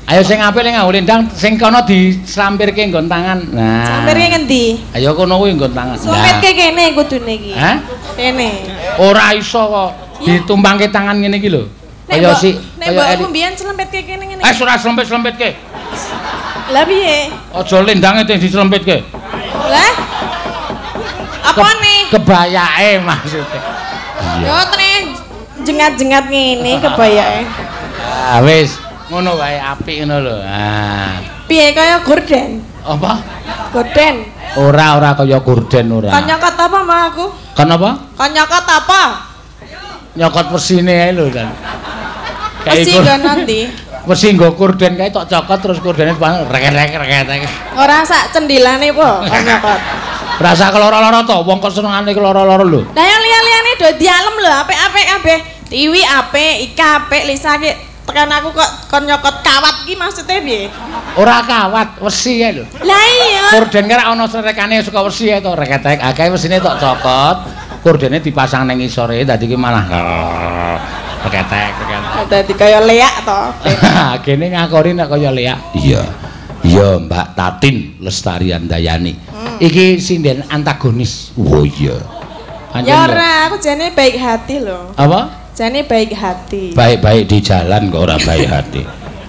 Ayo sing apik ning nganggo lendang sing kono dislampirke nggon tangan. Nah. Slampirke ngendi? Ayo kono kuwi nggon tangan. Slampirke kene kudune iki. Hah? Kene. Ora iso kok ditumpangke tangan ngene iki lho. Kaya si nek mbokku mbiyen slempetke kene ngene. Eh ora slempet-slempetke. Lah piye? Aja lendange sing dislempetke. Lah? Apane? Kebayake maksudnya. Yo tene jengat-jengat ngene kebayake. Ah wis, ngono wae apik ngono lho. Ah. Piye kaya gorden? Apa? Gorden. Ora, ora kaya gorden ora. Kon nyokot apa mah aku? Kon apa? Kon nyokot apa? Nyokot wesine ae lho kan. Wesi nggo nanti. Wesi nggo gorden kae tok cokot terus gordene rek-rek rek. Ora sak cendilane po kon nyokot. Rasa keloro-loro to, wong kok senengane keloro-loro lho. Lah yang liya-liyane do dialem lho, apik-apik kabeh. Tiwi apik, Ika apik, Lisa ki tekan aku kok kon nyokot kawat ki maksudnya piye? Ora kawat, wesi kae lho. Lah iya. Gorden ki ana srekane suka wesi ae to, rek-rek akeh wesine tok cokot, gordene dipasang ning ngisore dadi ki malah reketek reketek. Dadi kaya leak to. Kene ngakori nek kaya leak. Iya. Iya Mbak Tatin Lestari Handayani. Iki sinden antagonis. Oh iya. Ya ora, aku jane baik hati lho. Apa? Jane baik hati. Baik-baik di jalan kok ora baik hati.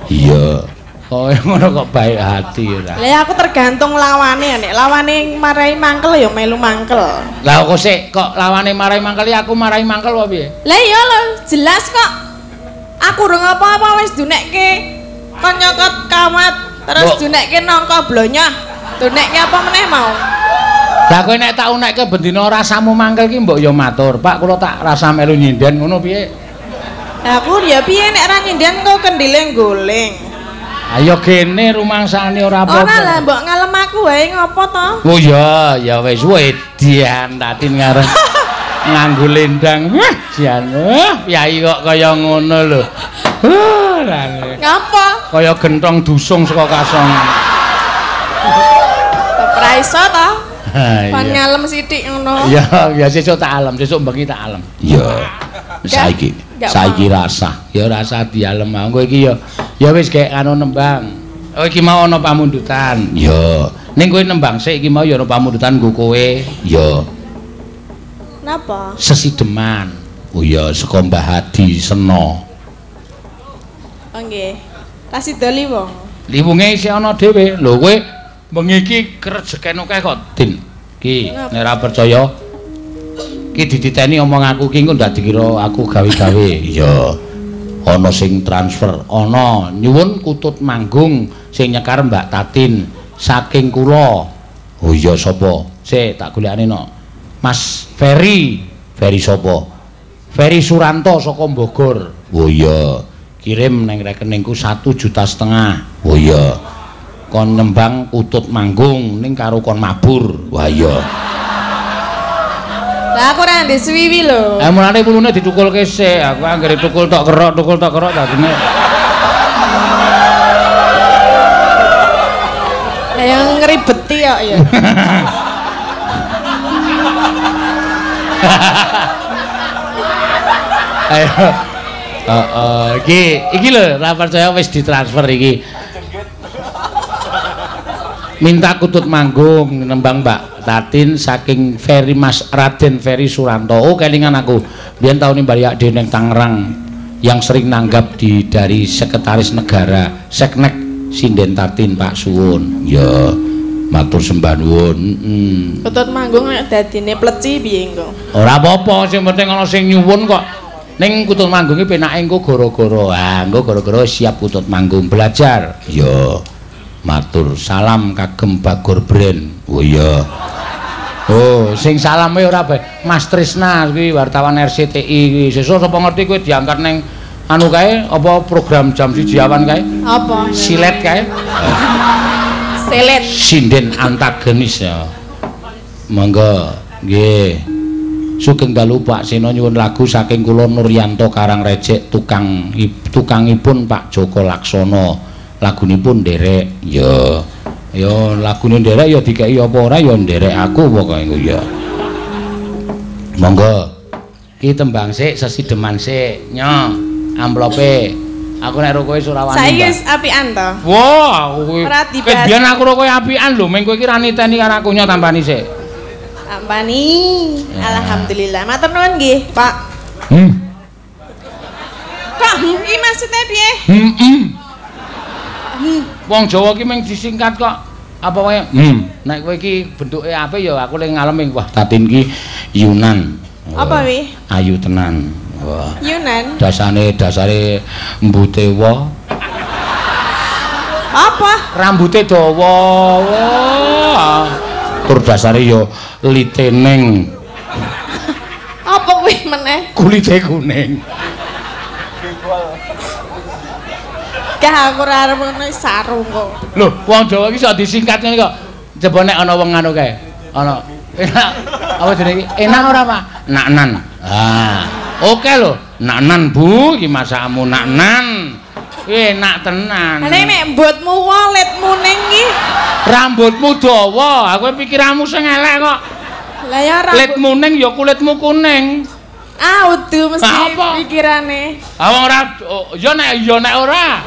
Iya. Kok ngono kok baik hati ora. Lah aku tergantung lawane, nek lawane marai mangkel ya melu mangkel. Lah kok sik kok lawane marai mangkel aku marai mangkel apa piye? Lah iya lho, jelas kok. Aku urung apa-apa wis dunekke kon nyokot kawat, terus dunekke nangka blonyah. Dunekke apa meneh mau? Lah kowe nek tak unekke bendina rasamu mangkel ki mbok ya matur, Pak kula tak rasa melu nyinden ngono piye? Lah aku ya piye nek ra nyinden kok kendile goleng. Ayo gene rumangsane ora apa-apa. Ora lah mbok ngalem aku wae ngopo to? Oh iya, ya wis wedian Tatin ngarep nganggo lendang. Wah, jan. Piyai kok kaya ngono lho. Ngapa? Kaya gentong dusung saka kasongan. Ora iso to? Kon ngalem sithik ngono. Iya, ya sesuk tak alem, sesuk bengi tak alem. Iya. Saiki, saiki rasah. Ya rasah dialem engko iki ya. Ya wis gek anu nembang. Oh iki mau ana pamundutan. Ya. Ning kowe nembang sik iki mau ya ana pamundutan nggo kowe. Ya. Napa? Sesideman. Oh iya saka Mbah Hadi Seno. Oh nggih. Kasih wong. Liwunge isih ana dhewe. Lho kowe bengi iki kerejeken akeh kok, Din. Ki nek ora percaya ki dititeni omong aku ki engko ndak dikira aku gawe-gawe. Iya. Ana sing transfer, ana nyuwun kutut manggung sing nyekar Mbak Tatin saking kula. Oh iya sapa? Sik tak golekane no. Mas Ferry. Ferry sapa? Ferry Suranto saka Bogor. Oh iya. Kirim neng rekeningku 1,5 juta. Oh iya. Kon nembang kutut manggung ning karo kon mabur. Wah iya. Lah aku ora ndek suwiwi lho. Eh mulane wulune ditukulke sik. Aku anggere tukul tok kerok dadine. Lah yang ngribeti kok ya. Ayo. Heeh, iki lho ora percaya wis ditransfer iki. Minta kutut manggung nembang Mbak Tatin saking Ferry Mas Raden Ferry Suranto. Oh kelingan aku biyen taun mbariak dhewe ning Tangerang yang sering nanggap di dari Sekretaris Negara Seknek Sinden Tatin Pak Suwun. Ya matur sembah nuwun. Kutut manggung nek dadine pleci piye engko? Ora apa-apa sing penting ana sing nyuwun kok. Ning kutut manggung iki penake engko gara-gara. Ah engko gara-gara siap kutut manggung belajar. Ya matur salam kagem Bagor Brand. Oh iya. Oh, sing salame ora bae. Mas Trisna kuwi wartawan RCTI kuwi. Sesuk sapa ngerti kowe diangkat ning anu kae apa program jam 1 awan kae? Apa? Silet kae. Silet. Sinden antagonis ya. Monggo. Nggih. Sugeng dalu Pak Seno nyuwun lagu saking kula Nuryanto Karangrejek tukangipun Pak Joko Laksono. Lagunipun nderek. Ya. Ya lagune nderek ya dikeki apa ora ya nderek aku pokoke engko ya. Monggo. Ki tembang sik sesideman sik. Nyo, amplope. Aku nek ro kowe ora wani. Saiki wis apian to? Wah, aku kuwi. Biyen aku ro kowe apian lho, meng kowe iki ra niteni karo aku nyo tampani sik. Tampani. Alhamdulillah. Matur nuwun nggih, Pak. Kok iki maksudnya piye? Wong Jawa ki meng disingkat kok. Apa wae? Nek kowe iki bentuke apik ya aku le ngalem wah Tatin ki Yunan. Apa wi? Ayu tenan. Wah. Yunan. Dasare mbute wa. Apa? Rambute dawa. Wah. Tur dasare ya liteneng. Apa kuwi meneh? Kulite kuning. Gah aku ora arep ngono sarung kok. Lho, wong Jawa iki iso disingkat ngene kok. Coba nek ana wong anu kae. Ana. Enak. Apa jenenge iki? Enak ora, Pak? Naknan. Ah. Oke lho, naknan Bu, iki masakmu naknan. Enak tenan. Lah nek mbutmu waletmu ning iki. Rambutmu dawa, aku pikiranmu sing elek kok. Lah ya rambut. Litmu ning ya kulitmu kuning. Ah, udu mesti pikirane. Ah wong ora ya nek ya nek ora.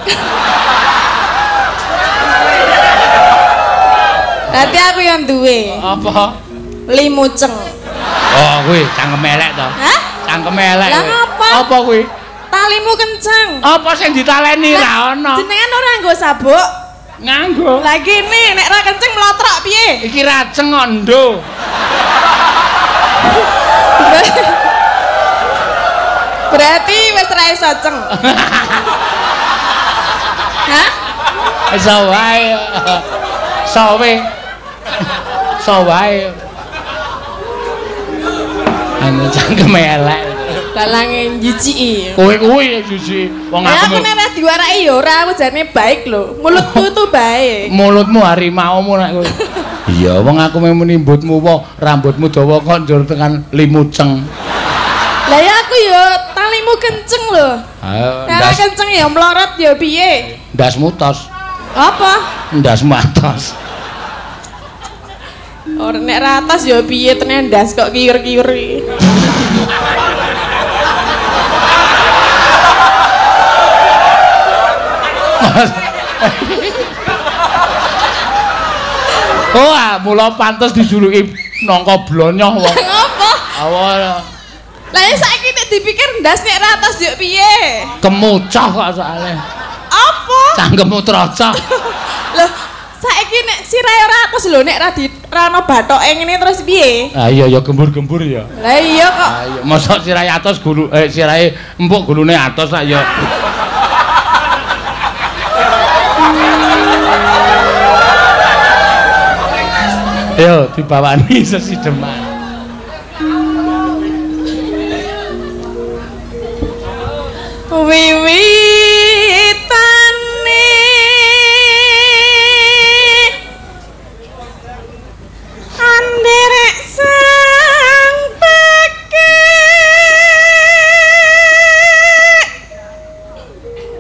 Berarti aku yang duwe. Apa? Limuceng. Oh, kuwi cangkem elek to. Hah? Cangkem elek. Lah ngapa? Apa kuwi? Talimu kenceng. Apa sing ditaleni ra ono? Jenengan ora nganggo sabuk? Nganggo. Lah kene nek ra kenceng mlotrok piye? Iki raceng kok ndo. Berarti wis ra iso ceng. Hah? Iso wae. Sawe. Iso wae. Anu cangkem elek. Dalange njijiki. Kowe kuwi jijiki. Wong aku nek ora diwaraki ya ora, aku jane baik lho. Mulutku tuh baik. Mulutmu harimaumu nek kowe. Iya, wong aku muni mbutmu wae, rambutmu dawa kok njur tekan limuceng. Lah ya aku ya talimu kenceng lho. Nek kenceng ya mlorot ya piye? Ndasmu tos. Apa? Ndasmu atos. Ora nek ra atos ya piye tenan ndas kok kiur-kiur iki. Oh, mula pantes dijuluki nangka blonyoh wong. Ngopo? Awal. Lah ya saiki nek dipikir ndas nek ra atos yo piye? Kemucah kok soalé. Apa? Cangkemmu trocok. Loh, saiki nek sirahe ora atos lho nek ra di ra ono bathoke ngene terus piye? Ah iya ya gembur-gembur ya. Lah iya kok. Ah iya, mosok sirahe atos gulu sirahe empuk gulune atos sak ya. Yo dibawani sesideman. Wiwitane anderek sang pekek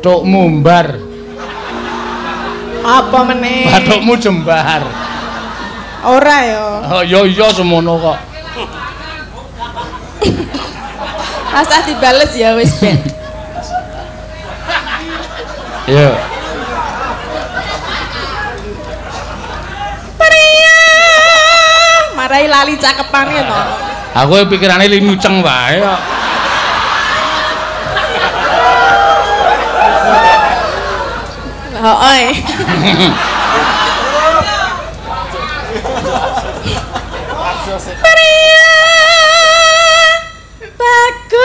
tok mumbar. Apa meneh? Bathukmu jembar. Ora ya. Oh iya iya semono kok. Rasah dibales ya wis ben. Iya. Priya, marai lali cakepane to. Aku pikirane limuceng wae kok. Heeh. Priya bagus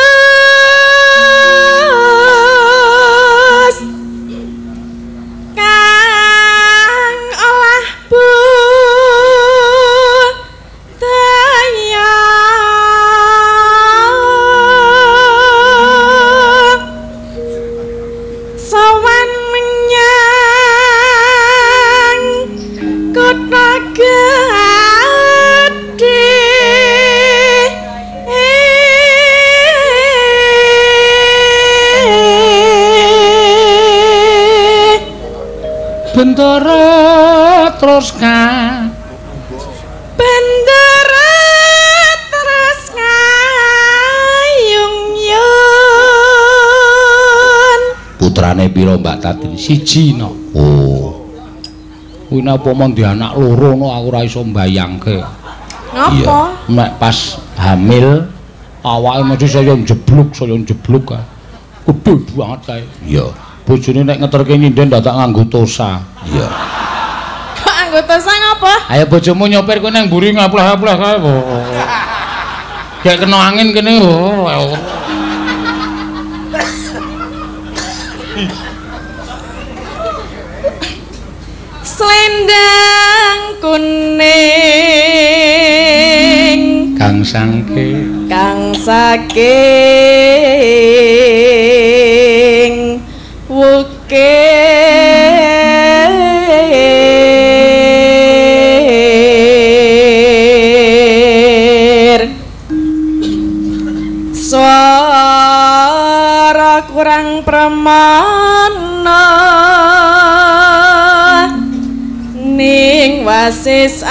kang olah budaya sowan menyang kutha gedhe. Bendara terus Bendara terus ngayung yun putrane Putrane pira Mbak Tatin? Siji no. Oh. Kuwi napa mon di anak loro no aku ora iso mbayangke. Ngapa? Nek pas hamil awake mesti saya jebluk kae. Gedhe banget kae. Iya. Bojone nek ngeterke nyinden dadak nganggo tosa. Iya. Kok nganggo tosa ngapa? Ayo bojomu nyopir kowe nang mburi ngapleh-apleh kae. Gek kena angin kene. Selendang kuning kang sangke kang saking wukir swara kurang pramana ning wasis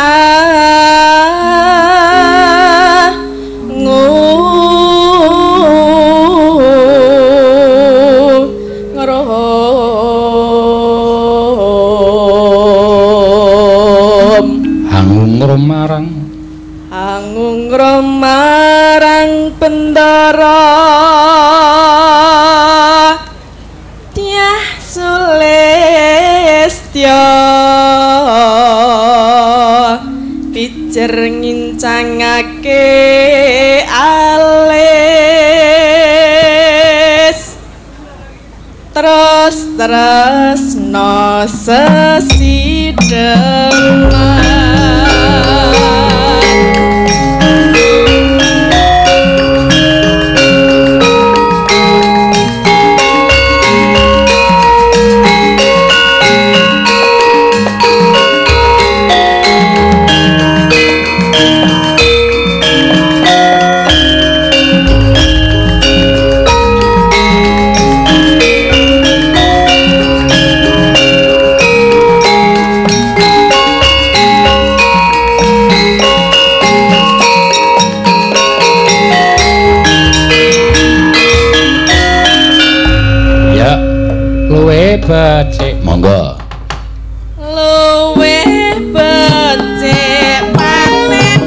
ngrum marang angungrum marang bendara Dyah Sulistya pijer ngincangake alis terus tresna sesideman. Luwe becik monggo luwe becik panen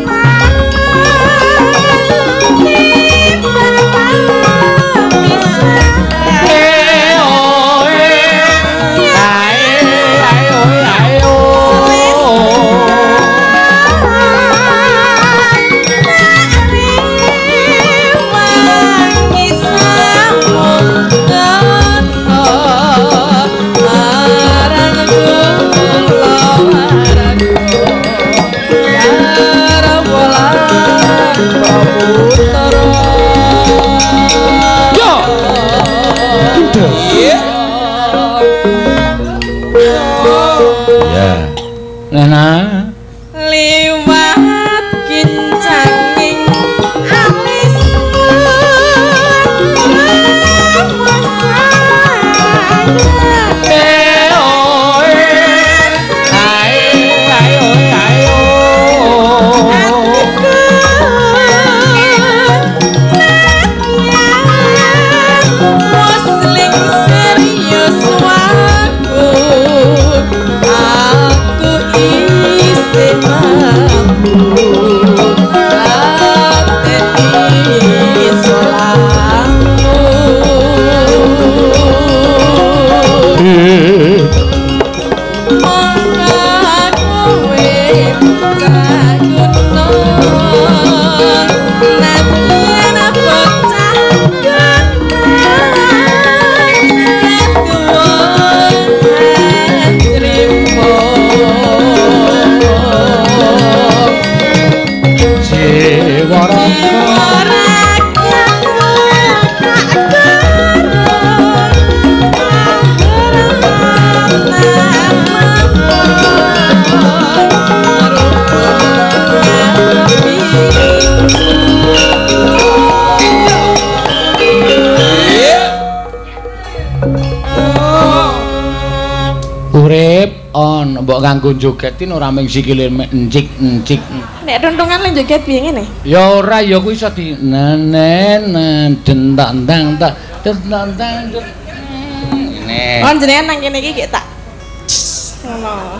Ya. Nena liwat kincanging alis Urip on mbok kanggo jogetin ora mung sikile encik-encik. Nek tuntungan le joget piye ngene? Ya ora ya kuwi iso di nenen dentak ndang tak dentak ndang. Ngene. Oh jenengan nang kene iki gek tak ngono.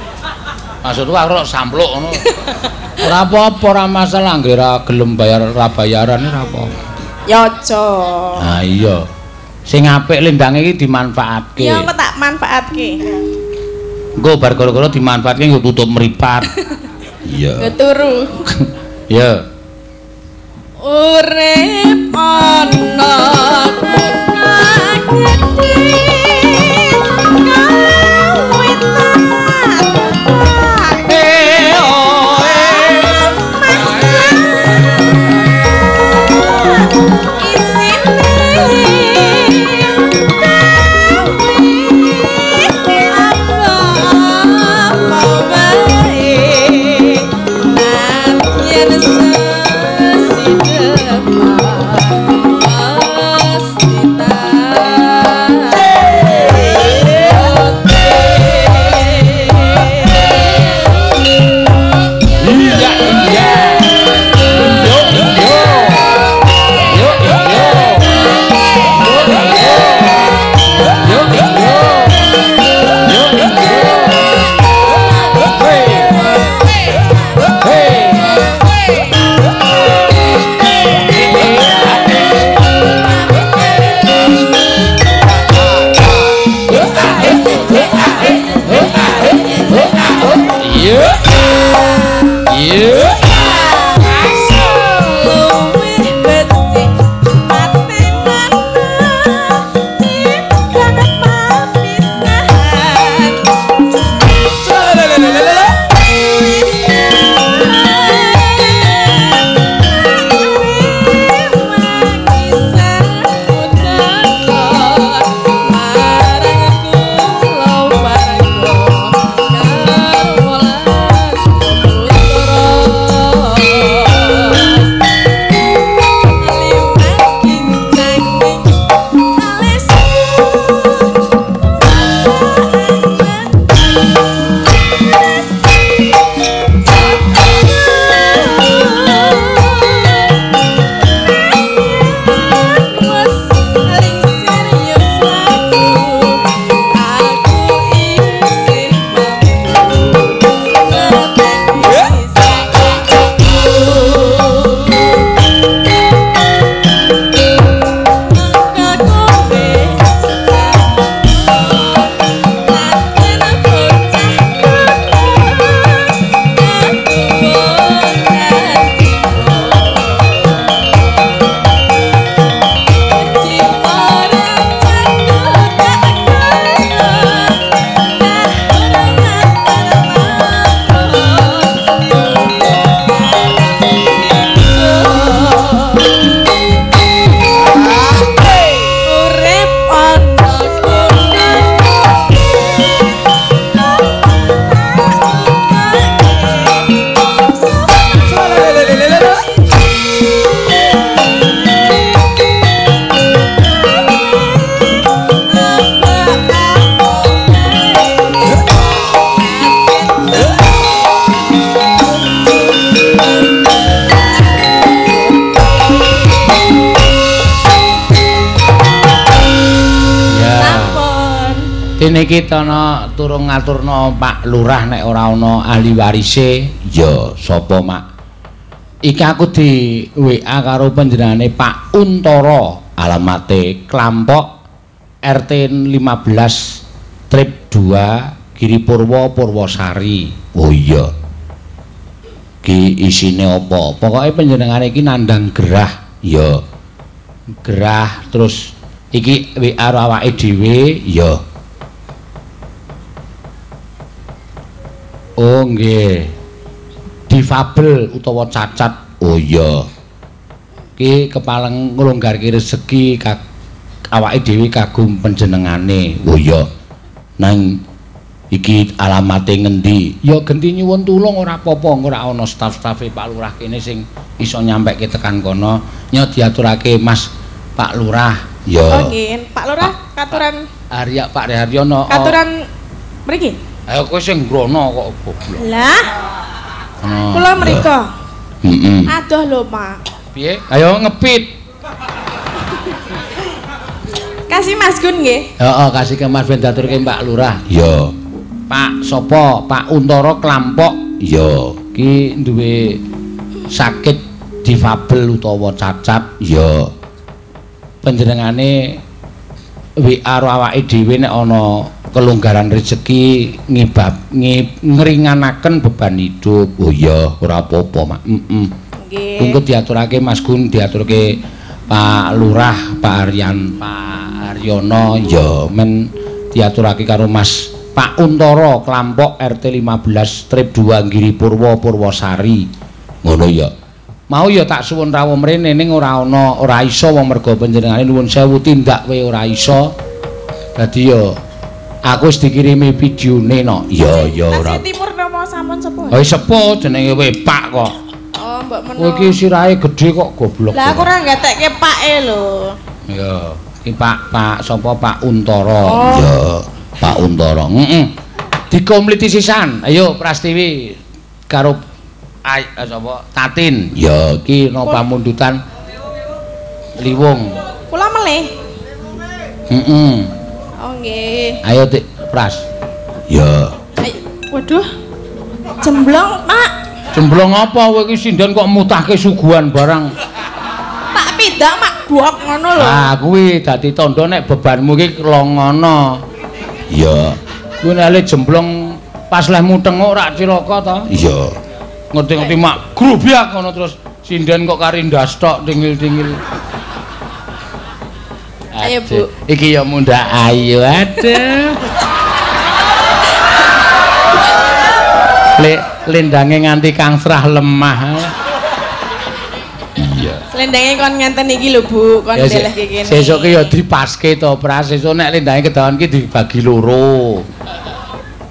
Maksudku aku kok sampluk ngono. Ora apa-apa, ora masalah nggih ora gelem bayar ora bayaran ora apa-apa. Ya aja. Ha iya. Sing apik lendange iki dimanfaatke. Ya engko tak manfaatke. Engko bar gara-gara dimanfaatke nggo tutup mripat. Iya. Nggo turu. Iya. Urip ana gedhe Niki ana turung ngaturna Pak Lurah nek ora ana ahli warise ya sapa Mak? Iki aku di WA karo panjenengane Pak Untara, alamate Klampok RT 15 Trip 2 Giri Purwo Purwosari. Oh iya. Ki isine apa? Pokoke panjenengane iki nandhang gerah ya. Gerah terus iki WA awake dhewe ya. Oh nggih. Difabel utawa cacat. Oh iya. Ki kepaleng nglonggarke rezeki awake dhewe kagum panjenengane. Oh iya. Nang iki alamate ngendi? Ya genti nyuwun tulung ora apa-apa, ora ana staf-stafe Pak Lurah kene sing iso nyampeke tekan kono. Nyo diaturake Mas Pak Lurah. Ya. Oh nggih, Pak Lurah katuran Arya Pak Haryono. Katuran mriki. Ayo kowe sing ngrono kok goblok. Lah. Kula mriko. Heeh. Adoh lho, Pak. Piye? Ayo ngepit. Kasih Mas Gun nggih. Heeh, kasih ke Mas ben diaturke Pak Lurah. Iya. Pak sapa? Pak Untara Klampok. Iya. Ki duwe sakit difabel utawa cacat. Iya. Panjenengane WA karo awake dhewe nek ana kelonggaran rezeki ngibab ngringanaken beban hidup. Oh iya, ora apa-apa, Mak. Heeh. Nggih. Tunggu diaturake Mas Gun, diaturke Pak Lurah, Pak Aryan, Pak Aryono, ya men diaturake karo Mas Pak Untara Klampok RT 15 Strip 2 Giri Purwo Purwosari. Ngono ya. Mau ya tak suwun rawuh mrene ning ora ana, ora iso wong merga panjenengane nuwun sewu tindak we ora iso. Dadi ya aku wis dikirimi videone no. Ya ya ora. Timur napa sampun sepuh? Oh sepuh jenenge we Pak kok. Oh mbok menawa. Kowe iki sirahe gedhe kok goblok. Lah aku ora gatekke pake lho. Ya, iki Pak Pak sapa Pak Untara. Oh. Ya, Pak Untara. Heeh. Dikompliti sisan. Ayo Prastiwi karo sapa Tatin. Ya, iki no pamundutan Liwung. Kula melih. Heeh. Oh nggih. Ayo Dik Pras. Ya. Waduh. Jemblong, Pak. Jemblong apa kowe iki sinden kok mutahke suguhan barang. Tak pidak mak buak ngono lho. Ah kuwi dadi tandha nek bebanmu iki longono. Iya. Kuwi nek le jemblong pas leh mutenguk rak cilaka to. Iya. Ngerti-ngerti mak grubyak ngono terus sinden kok kari ndas tok tingil-tingil. Ayo Bu. Iki ya mundhak ayu aduh. Lendange nganti kangsrah lemah. Iya. Lendange kon ngenten iki lho Bu, kon delehke kene. Sesuk ki ya dipaske to, Pras. Sesuk nek lendange kedawan ki dibagi loro.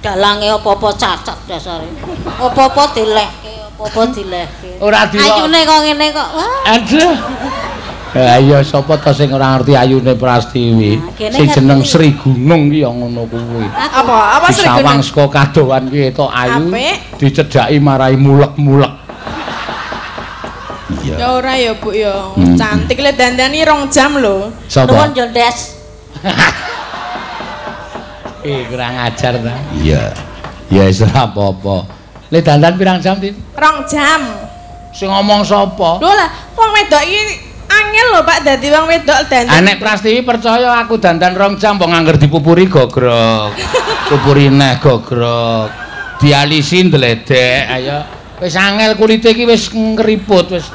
Dalange apa-apa cacat dasare. Apa-apa dilehke, apa-apa dilehke. Ora di ayune kok ngene kok. Wah. Aduh. Ayo sapa to sing ora ngerti ayune Prastiwi? Sing jeneng Sri Gunung ki ya ngono kuwi. Apa? Apa Sri Gunung? Disawang saka kadohan ki etok ayu, dicedhaki marai mulek-mulek. Iya. Ya ora ya Bu ya. Cantik le dandani 2 jam lho. Nuwun yo Ndes. Kurang ajar ta. Iya. Ya wis ora apa-apa. Le dandan pirang jam, Tin? 2 jam. Sing ngomong sapa? Lho lah, wong wedok iki angel lho Pak dadi wong wedok dandan. Nek Prastiwi percaya aku dandan 2 jam wong angger dipupuri gogrok. Pupuri neh gogrok. Dialisi ndledek ayo. Wis angel kulite iki wis ngriput wis.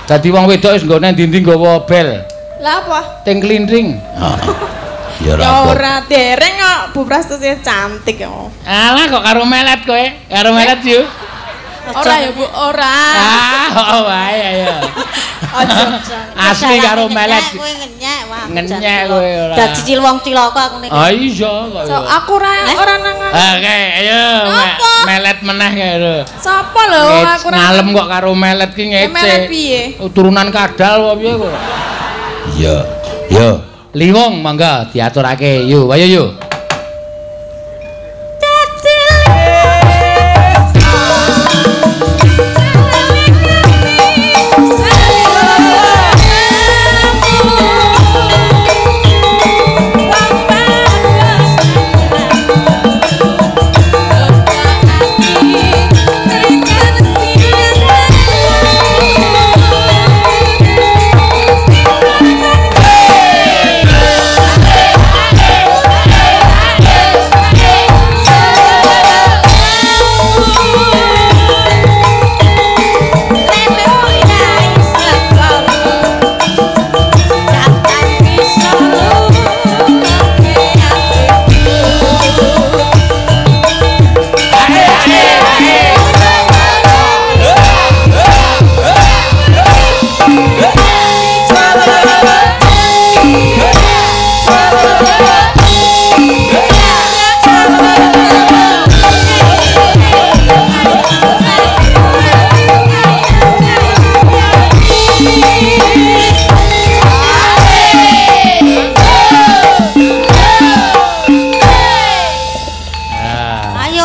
Dadi wong wedok wis nggone ndi-ndi nggawa bel. Lah apa? Ting klinting. Heeh. Ya ora dereng kok Bu Prastiwi cantik kok. Alah kok karo melet kowe? Karo melet yo. Ora ya Bu, ora. Ah, oh wae ayo. Asli karo melet. Kowe ngenyek wah. Ngenyek kowe ora. Dadi cil wong cilaka aku niki. Ah iya kok. So, aku ora nang. Oke, ayo melet meneh kae lho. Sapa lho aku ora ngalem kok karo melet ki ngece. Melet piye? Turunan kadal apa piye kok? Iya. Yo. Liwung mangga diaturake. Yo, ayo yo.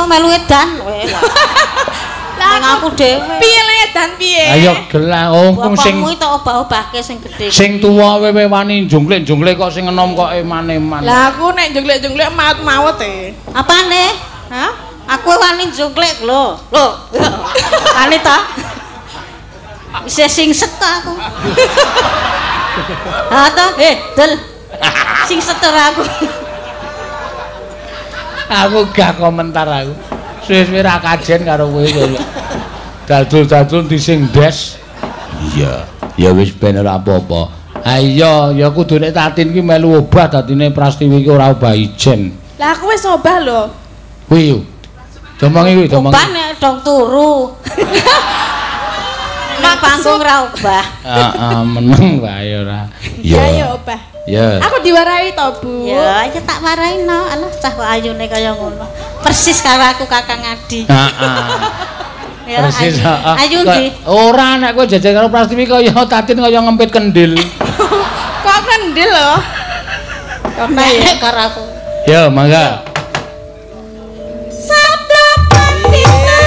Melu edan kowe. Lah aku dhewe. Piye le edan piye? Ayo gelah wong sing bapakmu tak obah-obahke sing gedhe. Sing tuwa wewe wani jungklik-jungklik kok sing enom kok eman-eman. Lah aku nek jungklik-jungklik maut-maut e. Apane? Hah? Aku wani jungklik lho. Lho. Wani ta? Isih singset ta aku. Ha ta? Del. Singset ora aku. Aku gak komentar aku. Suwe-suwe ra kajen karo kowe kaya. Dadul-dadul di sing des. Iya, ya wis ben ora apa-apa. Ha iya, ya kudu nek Tatin ki melu obah dadine Prastiwi ki ora obah ijen. Lah aku wis obah lho. Kuwi yo. Domongi kuwi, domongi. Obah nek dong turu. Nek panggung ra obah. Heeh, meneng wae ora. Ya ya obah. Ya. Aku diwarahi to, Bu. Ya, ya tak warahi no. Alah cah kok ayune kaya ngono. Persis karo aku Kakang Adi. Heeh. Ya, persis, heeh. Ayu ndi? Ora nek kowe jajal karo Prastiwi kaya Tatin kaya ngempit kendil. Kok kendil lho? Kok ya karo aku. Ya, mangga. Sabda pandita.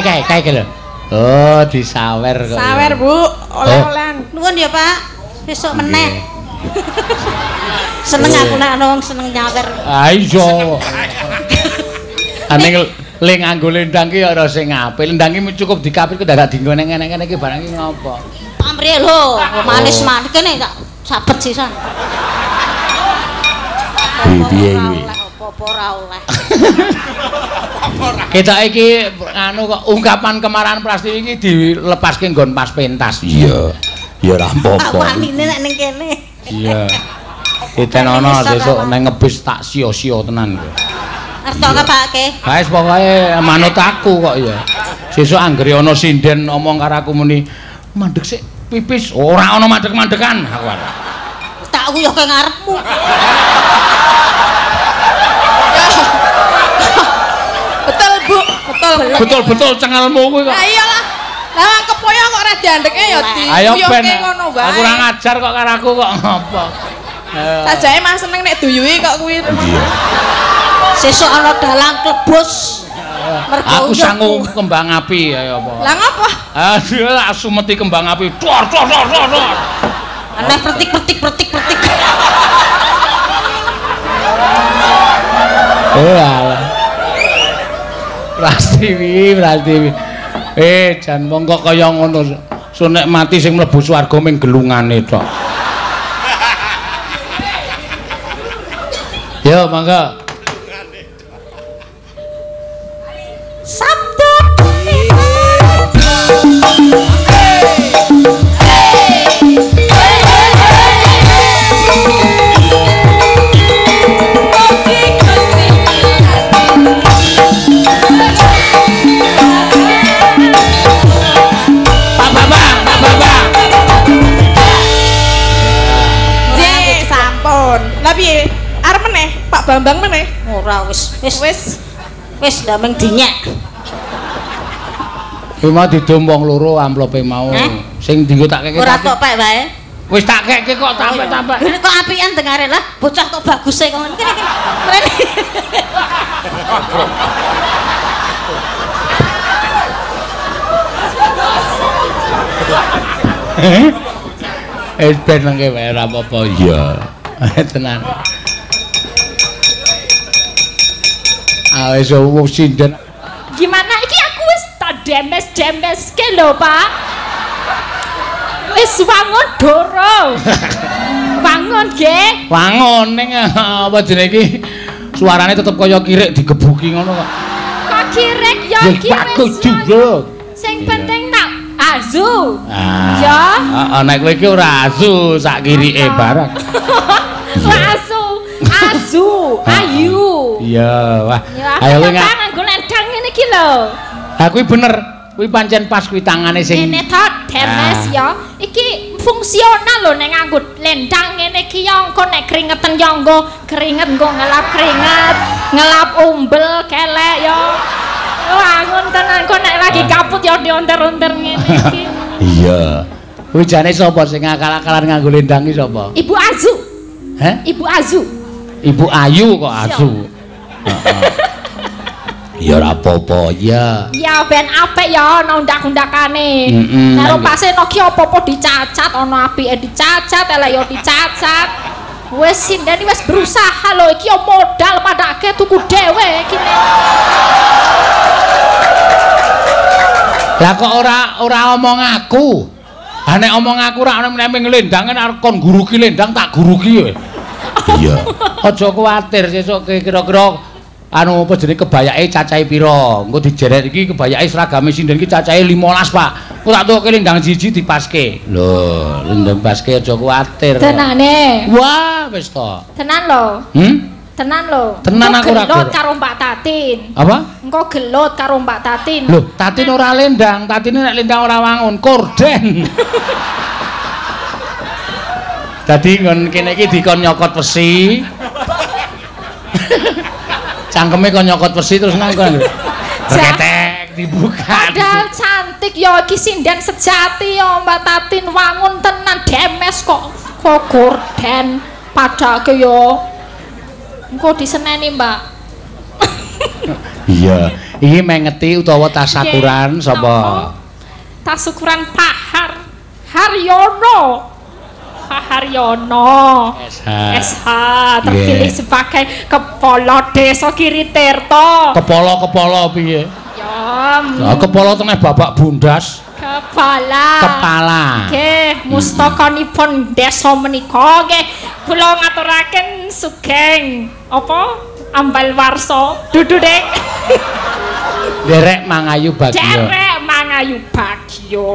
Kae kae lho. Oh, disawer kok. Sawer, Bu. Oleh-olehan. Nuwun ya, Pak. Besok meneh. Seneng aku nek ana wong seneng nyawer. Ah iya. Aning le nganggo lendang ki ora sing apik. Lendang ki cukup dikapit kok dadak dienggo nang ngene-ngene iki barang ki ngopo. Pamrih lho, manis-manis kene tak sabet sisan. Piye kuwi? Apa ora oleh. Kita iki anu kok ungkapan kemarahan Prastiwi iki dilepaske nggon pas pentas. Iya. Ya ora apa-apa. Wanine nek ning kene. Iya. Ditenono sesuk nang ngebis tak sia-sia tenan kowe. Ngertoke Pakke. Wis pokoke manut aku kok ya. Sesuk anggere ana sinden omong karo aku muni mandek sik pipis, ora ana mandek-mandekan aku. Tak uyuhke ngarepmu. Betul, Bu. Betul. Betul-betul cengelmu kuwi kok. Lah iyalah. Lah kepoyo kok ora diandeke ya diyuhke ngono wae. Aku ora ngajar kok karo aku kok ngopo. Sajake mah seneng nek duyuhi kok kuwi. Iya. Sesuk ana dalang klebus. Aku sangu kembang api ayo apa. Lah ngopo? Aduh, tak sumeti kembang api. Dor dor dor dor. Aneh pertik pertik pertik pertik. Eh alah. Prastiwi, Prastiwi. Jan wong kok kaya ngono. Sunek mati sing mlebu swarga ming gelungane tok. Yo monggo. Sabda Pak Bambang, Pak Bambang. Nggih, sampun. Lah piye? Arep meneh, Pak Bambang meneh. Ora wis wis Wis. wis ndameng dinyek. Kuwi mau didum wong loro amplope mau. Sing dienggo tak keke. Ora tok pek wae. Wis tak keke kok tampek-tampek. Ini kok apian dengare lah, bocah kok baguse kok ngene iki. Mrene. Eh ben nangke wae ora apa-apa. Iya. Tenan. Ah wis wong sinden. Gimana iki aku wis tak demes-demeske lho, Pak. Wis wangun doro. Wangun nggih. Wangun ning apa jenenge iki? Suarane tetep kaya kirik digebuki ngono kok. Kok kirik ya Ya iki bagus wis. juga. Sing penting tak azu. Ya. Heeh, nek kowe iki ora azu sak kirike barang. Ora azu, azu, ayu. Iya, wah. Ya, Ayo kowe aku nganggo lendang ngene iki lho. Ha kuwi bener. Kuwi pancen pas kuwi tangane sing ngene to, demes ya. Iki fungsional lho nek nganggo lendang ngene iki ya engko nek keringetan ya engko keringet engko ngelap keringet, ngelap umbel kelek ya. Wangun tenan kok nek lagi kaput ya dionter-onter ngene iki. Iya. Kuwi jane sapa sing ngakal-akalan nganggo lendang iki sapa? Ibu Azu. Heh? Ibu Azu. Ibu Ayu kok Azu. Heeh. Ya ora apa-apa, ya. Ya ben apik ya ana undak-undakane. Nek Nang- paseno ki apa-apa dicacat, ana apike dicacat, elek ya dicacat. Wis sindene wis berusaha lho iki ya modal padake tuku dhewe iki. Lah kok ora omong aku. Ha nek omong aku ora ana nek nglendangen arep kon guruki lendang tak guruki kowe. Iya. Aja kuwatir sesuk kira-kira anu apa jenenge kebayake cacahe pira. Engko dijeret iki kebayake seragame sinden iki cacahe 15, Pak. Engko tak tukoke lendang siji dipaske. Lho, lendang paske aja kuwatir. Tenane. Wah, wis to. Tenan lho. Hmm? Tenan lho. Tenan aku ora gelut karo Mbak Tatin. Apa? Engko gelut karo Mbak Tatin. Lho, Tatin ora lendang, Tatine nek lendang ora wangun, korden. Dadi nggon kene iki dikon nyokot wesi. Cangkeme kon nyokot wesi terus nang kon. Reketek dibuka. Padahal cantik ya iki sinden sejati ya Mbak Tatin wangun tenan demes kok kok gorden padake ya. Engko diseneni, Mbak. Iya, iki mengeti utawa tasakuran sapa? Tasukuran Pak Haryono. Pak Haryono. SH. SH terpilih sebagai kepala desa Giritirto. Kepala-kepala piye? Ya. Lah kepala tengah babak bundas. Kepala. Kepala. Nggih, mustakanipun desa menika nggih kula ngaturaken sugeng apa ambal warsa dudu Dek. Derek mangayu bagyo. Derek mangayu bagyo.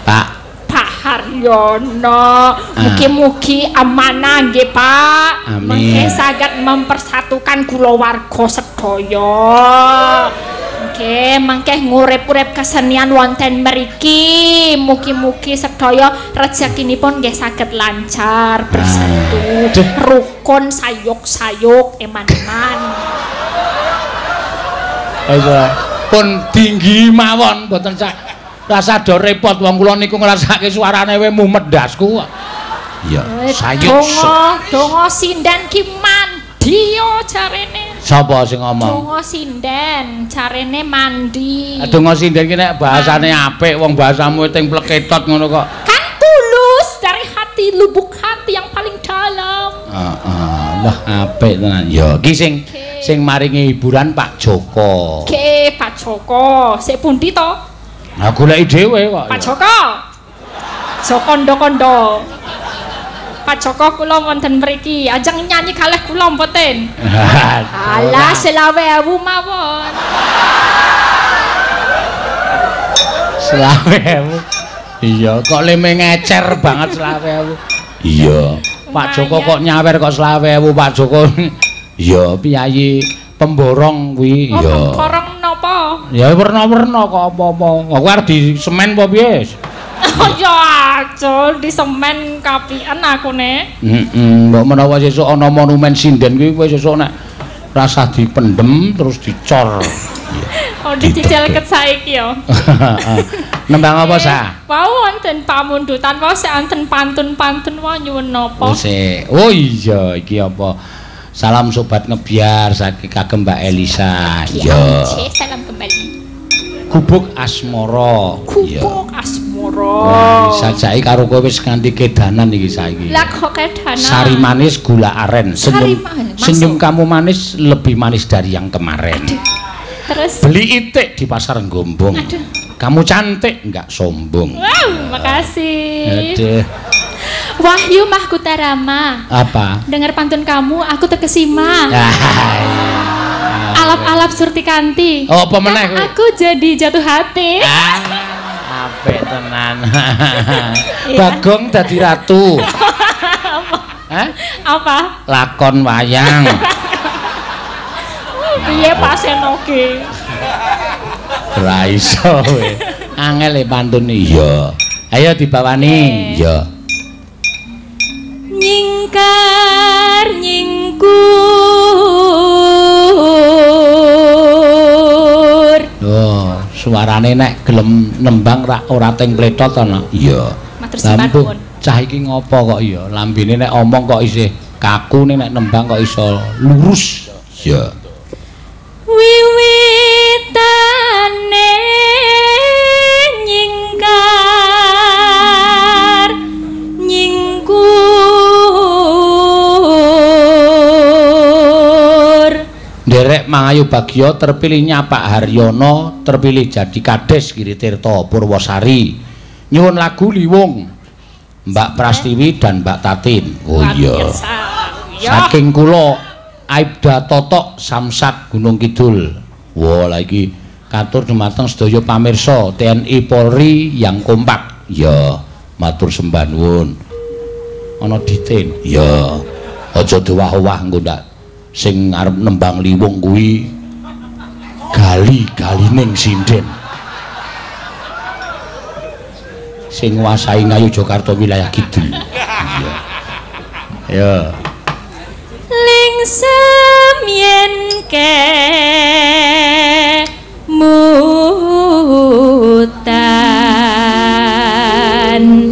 Pak Pak Haryono, mugi-mugi amanah nggih Pak. Amin. Mengke saged mempersatukan kulawarga sedaya. Nggih, mangke ngurip-urip kesenian wonten mriki. Mugi-mugi sedaya rezekinipun nggih saged lancar, bersatu, rukun, sayuk-sayuk, eman-eman. Ayo, pun tinggi mawon mboten sak rasa do repot wong kula niku ngrasake suarane we mumet ndasku kok. Iya, sayuk. Donga sinden ki mandi yo jarene. Sapa sing ngomong? Donga sinden jarene mandi. Donga sinden ki nek bahasane apik wong bahasamu ting pleketot ngono kok. Kan tulus dari hati, lubuk hati yang paling dalam. Heeh, wah apik tenan. Ya iki sing sing maringi hiburan Pak Joko. Oke, Pak Joko. Sik pundi to? Nah, goleki dhewe kok. Pak Joko. Joko kondo-kondo. Pak Joko kula wonten mriki. Ajeng nyanyi kalih kula mboten. Alah 25.000 mawon. 25.000. Iya, kok leme ngecer banget 25.000. Iya. Pak Joko kok nyawer kok 25.000 Pak Joko. Iya, piyayi pemborong kuwi. Oh, iya. Pemborong napa? Ya werna-werna kok apa-apa. Aku arep di semen apa piye? Oh ya aja di semen kapian aku ne. Heeh, mbok menawa sesuk ana monumen sinden kuwi kowe sesuk nek rasah dipendem terus dicor. Oh dicicil ket saiki ya. Nembang apa sa? Wau wonten pamundutan wau sik wonten pantun-pantun wae nyuwun napa? Oh iya iki apa? Salam sobat ngebiar saking kagem Mbak Elisa. Iya. Salam kembali. Gubuk Asmara. Gubuk Asmara. Sajake karo kowe wis nganti kedanan iki saiki. Lah kok kedanan? Sari manis gula aren. Senyum, senyum kamu manis lebih manis dari yang kemarin. Aduh. Terus beli itik di pasar Gombong. Aduh. Kamu cantik enggak sombong. Wow, makasih. Aduh. Wahyu Mahkutarama. Apa? Dengar pantun kamu aku terkesima. Alap-alap Surtikanti. Oh, apa meneh kowe? Aku jadi jatuh hati. Apik tenan. Bagong dadi ratu. Apa? Hah? Apa? Lakon wayang. Piye Pak Seno ki? Ora iso kowe. Angel e pantun iya. Ayo dibawani. Iya. Nyingkar nyingkur. Oh, suarane nek gelem nembang rak ora teng pletot ana. Iya. Matur sembah nuwun. Cah iki ngopo kok iya? Lambene nek omong kok isih kaku, nek nembang kok iso lurus. Iya. Wiwitane nyingkar nyingkur. Nderek Mangayu Bagyo terpilihnya Pak Haryono terpilih jadi Kades Giritirto Purwosari. Nyuwun lagu Liwung Mbak Prastiwi dan Mbak Tatin. Oh iya. Saking kula Aibda Totok Samsat Gunung Kidul. Wah, lha iki katur dumateng sedaya pamirsa TNI Polri yang kompak. Ya, matur sembah nuwun. Ana ditin. Ya, aja dowah-owah engko ndak sing arep nembang liwung kuwi gali-galining sinden. Sing nguasai Ngayogyakarta wilayah kidul. Iya. Ya. Lingsem yen kemutan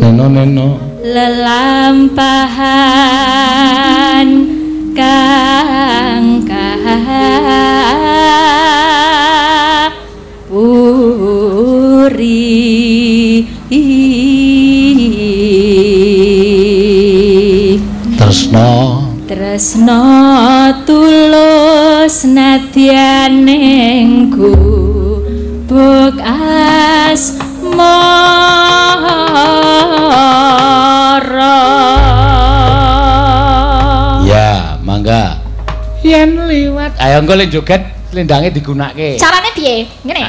neno neno lelampahan kang kapuri. Tresno tresno tulus nadyaning gubuk asmara. Ya, mangga. Yen liwat. Ayo engko le joget lendange digunake. Carane piye? Ngene.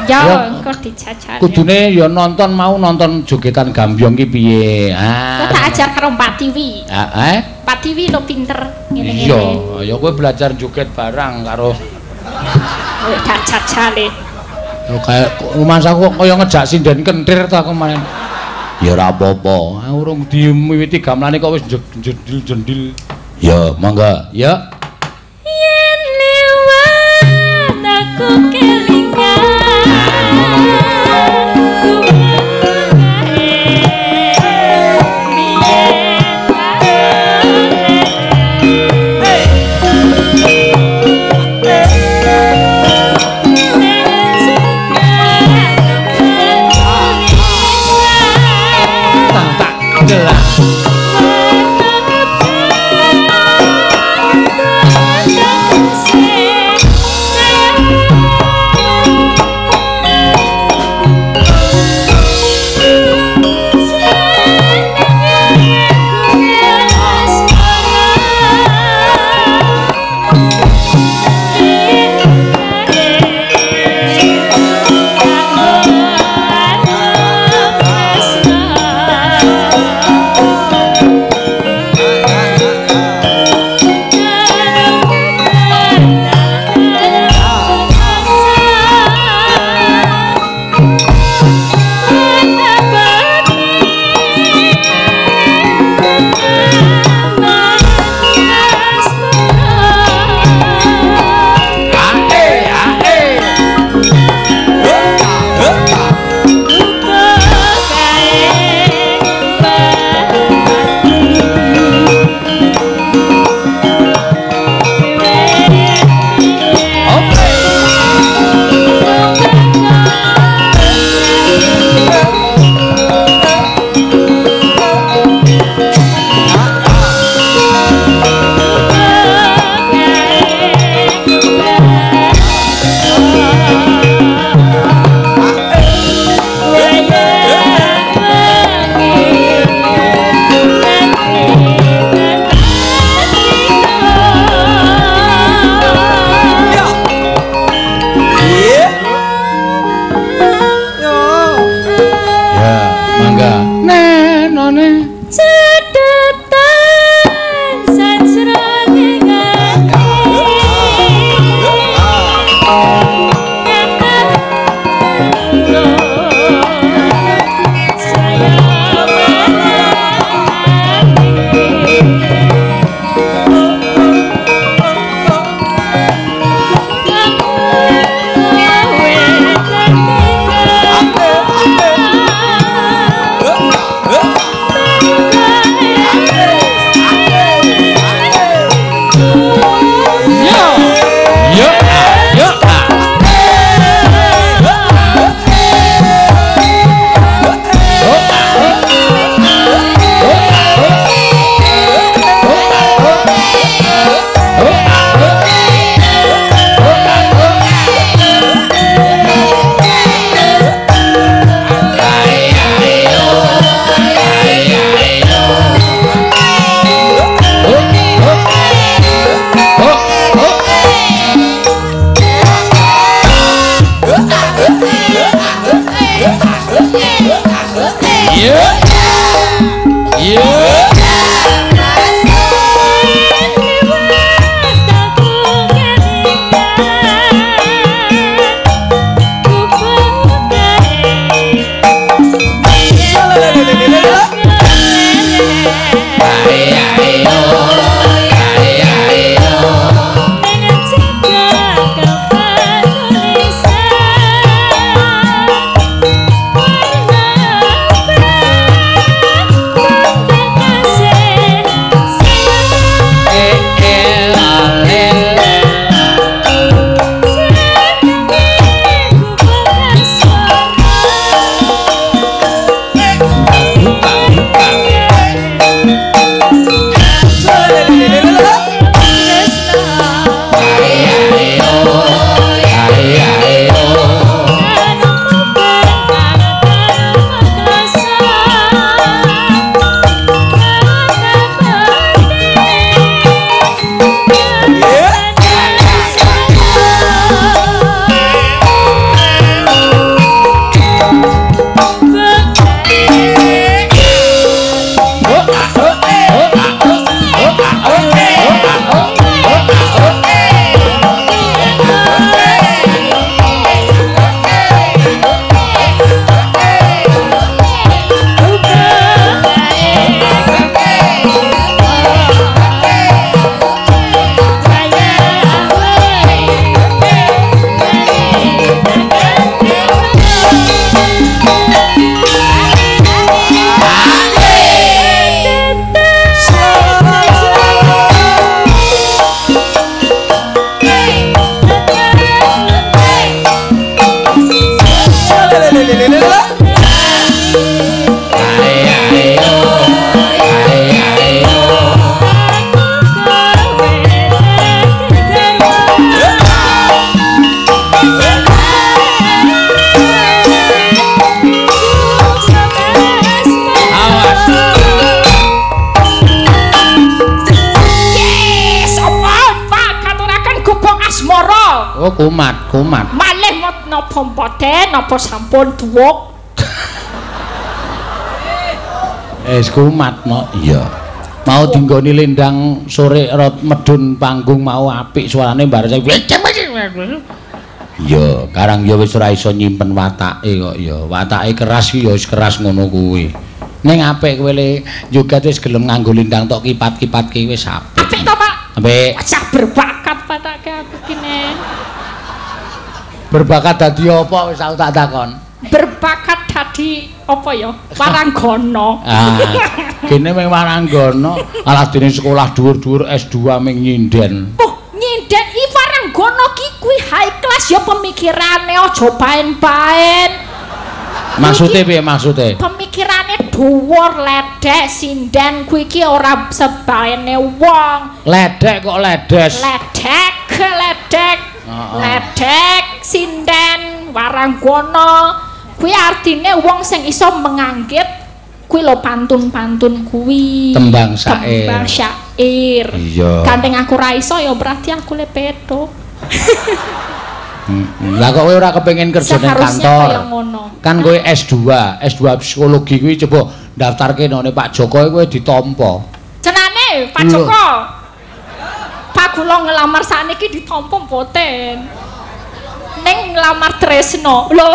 Ya, engko dijajal. Kudune ya nonton mau nonton jogetan gambyong ki piye. Ah. Kok tak ajar karo Pak Tiwi. Heeh. Pak Tiwi lo pinter ngene-ngene. Iya, ya kowe belajar joget barang karo tak jajale. Lho kaya rumangsaku kok kaya ngejak sinden kentir ta aku main. Ya ora apa-apa. Urung diwiwiti gamelane kok wis jendil-jendil. Ya, mangga. Ya. Yen liwat aku kelingan. Tak Suarane cedetan sajroning ati. Oh, kumat, kumat. Malih napa mboten, napa sampun tuwuk. Wis kumat no. Iya. Mau dinggoni lendang sore rot medun panggung mau apik suarane bar saya. Iya, karang ya wis ora iso nyimpen watake kok ya. Watake keras ki ya wis keras ngono kuwi. Ning apik kowe le joget wis gelem nganggo lendang tok kipat-kipatke wis apik. Apik to, Pak? Apik. Wajah berbakat patake aku kene. Berbakat dadi apa wis aku tak takon. Berbakat dadi apa ya? Waranggana. Ah, kene mung waranggana, alah dene sekolah dhuwur-dhuwur S2 ming nyinden. Oh, nyinden iki waranggana ki kuwi high class ya pemikirane aja paen-paen. Maksude piye maksude? Pemikirane dhuwur, ledek, sinden kuwi iki ora sebaene wong. Ledek kok ledes. Ledek, ledek. Ledek, sinden, waranggana kuwi artine wong sing iso menganggit kuwi lho pantun-pantun kuwi. Tembang syair. Tembang syair. Iya. Gandeng aku ra iso ya berarti aku le petuk. Lah kok kowe ora kepengin kerja ning kantor? Kan kowe S2, S2 psikologi kuwi coba Daftarke nang Pak Joko kowe ditampa. Jenane Pak Joko. Pak kula ngelamar sakniki ditampa mboten. Ning nglamar Tresno. Lho.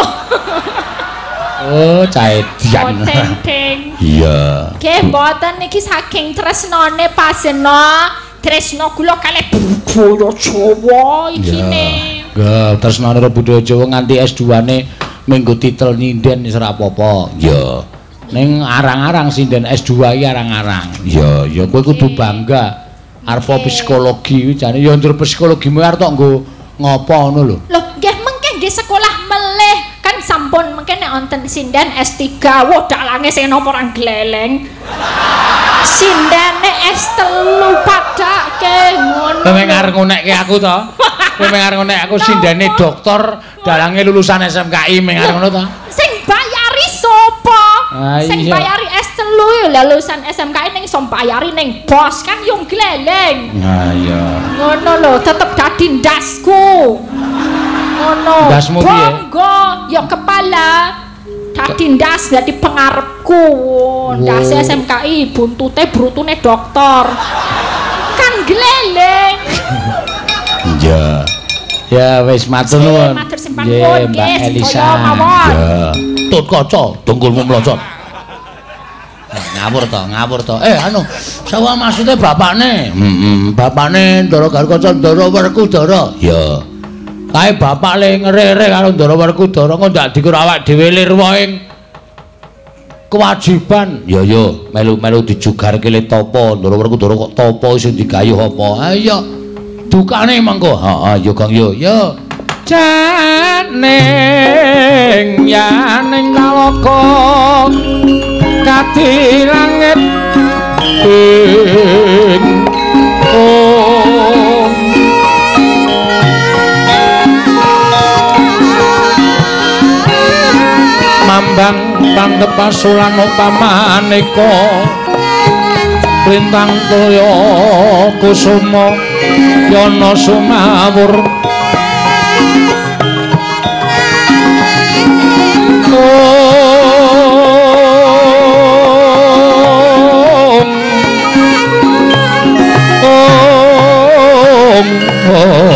Oh, caedian. Boten, Ding. Iya. Nggih, mboten niki saking tresnane Pasena, tresno kula kalih budaya Jawa ikine. Nggih, tresnane karo budaya Jawa nganti S2-ne minggu titel nyinden wis ora apa-apa. Iya. Ning arang-arang sinden S2 iki arang-arang. Iya, ya kowe kudu bangga. Arep psikologi kuwi jane ya njur psikologimu arep tok nggo ngopo ngono lho. Lho, nggih mengke nggih sekolah melih kan sampun mengke nek wonten sinden S3, wah dalange sing napa ora gleleng. Sindene S3 padake ngono. Kowe arep ngunekke aku to? Kowe arep ngunekke aku sindene doktor, dalange lulusan SMKI meng arep ngono to? Sing bayari sapa? Sing bayari S3 ya lulusan SMKI ning iso bayari ning bos kan yo gleleng. Ha iya. Ngono lho, tetep dadi ndasku. Ngono. Ndasmu piye? Bangga ya kepala. Dadi ndas dadi pengarepku. Ndase SMKI buntute brutune doktor. Kan gleleng. Iya. Ya wis matur nuwun. Matur sembah nuwun Mbak Elisa. Ya. Tut kaca dengkulmu mlocot. Ngawur to, ngawur to. Anu, sawah maksude bapakne. Heeh, bapakne Ndara Garukaca Ndara Werkudara. Ya. Kae bapak le ngerere karo Ndara Werkudara kok ndak dikira awak dhewe lirwa ing kewajiban. Ya ya, melu-melu dijugarke le tapa Ndara Werkudara kok tapa sing digayuh apa. Ayo. Dukane mengko. Heeh, ya Kang yo. Ya. Janing yaning kaloka kadi langit ing mambang pangtepasulan upamaneka lintang toya kusuma yana sumawur om om om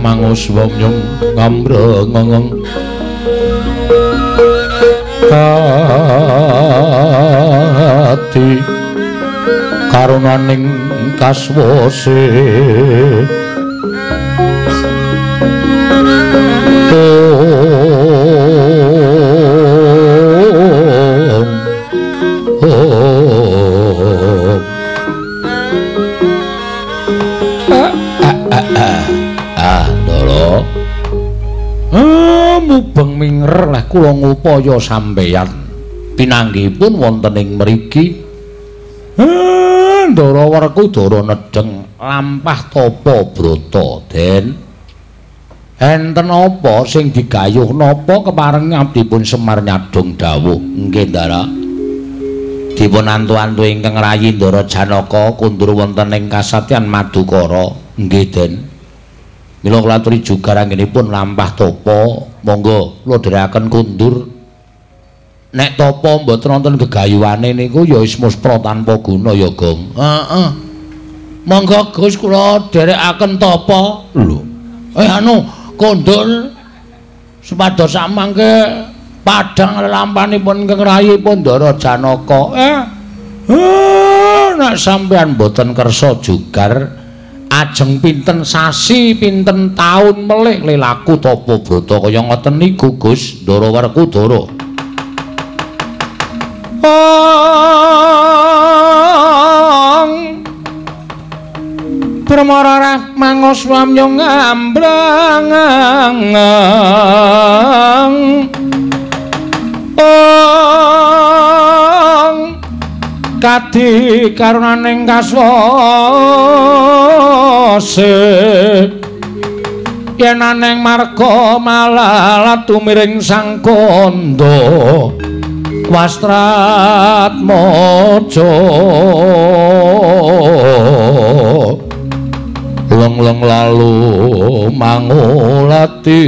Mangus wong nyung ngamrengeng ati karunaning kaswase Mubeng minger leh kula ngupaya sampeyan. Pinanggihipun wonten ing mriki. Ndara Werkudara nedheng lampah tapa brata, Den. Enten apa sing digayuh napa kepareng abdipun Semar nyadong dawuh? Nggih, Ndara. Dipun antu-antu ingkang rayi Ndara Janaka kundur wonten ing kasatyan Madukara. Nggih, Den. Mila kula aturi jugar anggenipun lampah tapa, monggo kula dherekaken kundur. Nek tapa mboten wonten gegayuhane niku ya wis muspra tanpa guna ya, Gong. Heeh. Monggo Gus kula dherekaken tapa. Lho. Anu kondur supados samangke padhang lelampanipun ingkang rayipun Ndara Janaka. Nek sampeyan mboten kersa jugar ajeng pinten sasi pinten taun melih lelaku tapa brata kaya ngoten niku Gus Ndara Werkudara. Ong Permara mangoswamya ngamblang ong kadi karunaning kaswase yen aneng marga malalat tumiring sang kandha Wastratmaja leng-leng lalu mangulati.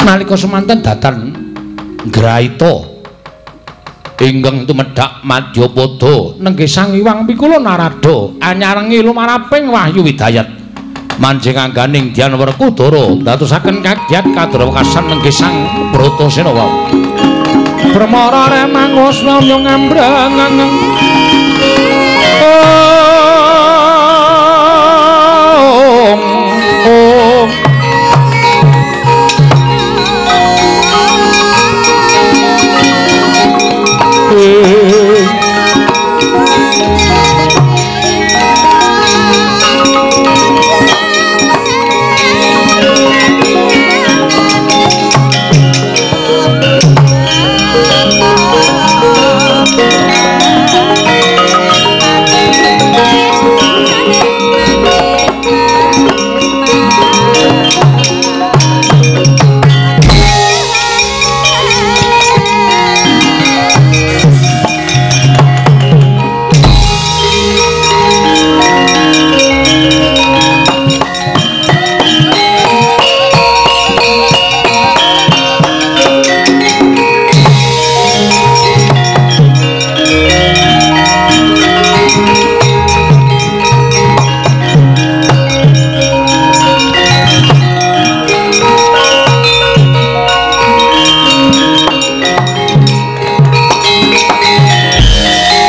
Nalika semanten datan Graita ingkang tumedhak madyapada nenggih Sang Hyang Pikula Narada anyarengi lumaraping wahyu hidayat manjing angganing Dyan Werkudara ndadosaken kagiat kadrawekasan nenggih Sang Bratasena wau. Permara remangosna ngambrang ong ong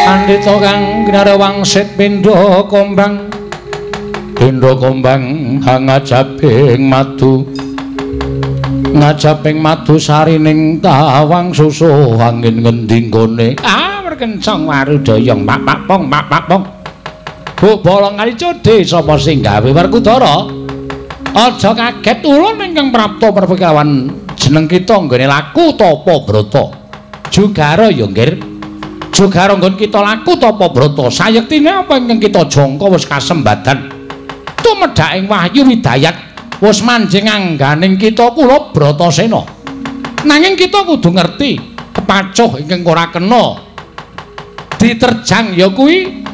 Pandhita kang kinara wangsit pindha kombang pindha kombang ngajabing madu ngajabing madu sarining tawang susu angin ngendi nggone merkencang warudayang pak pak pong pak pak pong Bu bolong kali codhe sapa sing gawe Werkudara aja kaget ulun ingkang prapta perpekawan jeneng kita nggone laku tapa brata jugara ya nggih. Jugara nggon kita laku tapa brata sayektine apa ingkang kita jangka wis kasembadan tumedhaking wahyu hidayat wis manjing angganing kita kula Bratasena. Nanging kita kudu ngerti kepacuh ingkang ora kena diterjang ya kuwi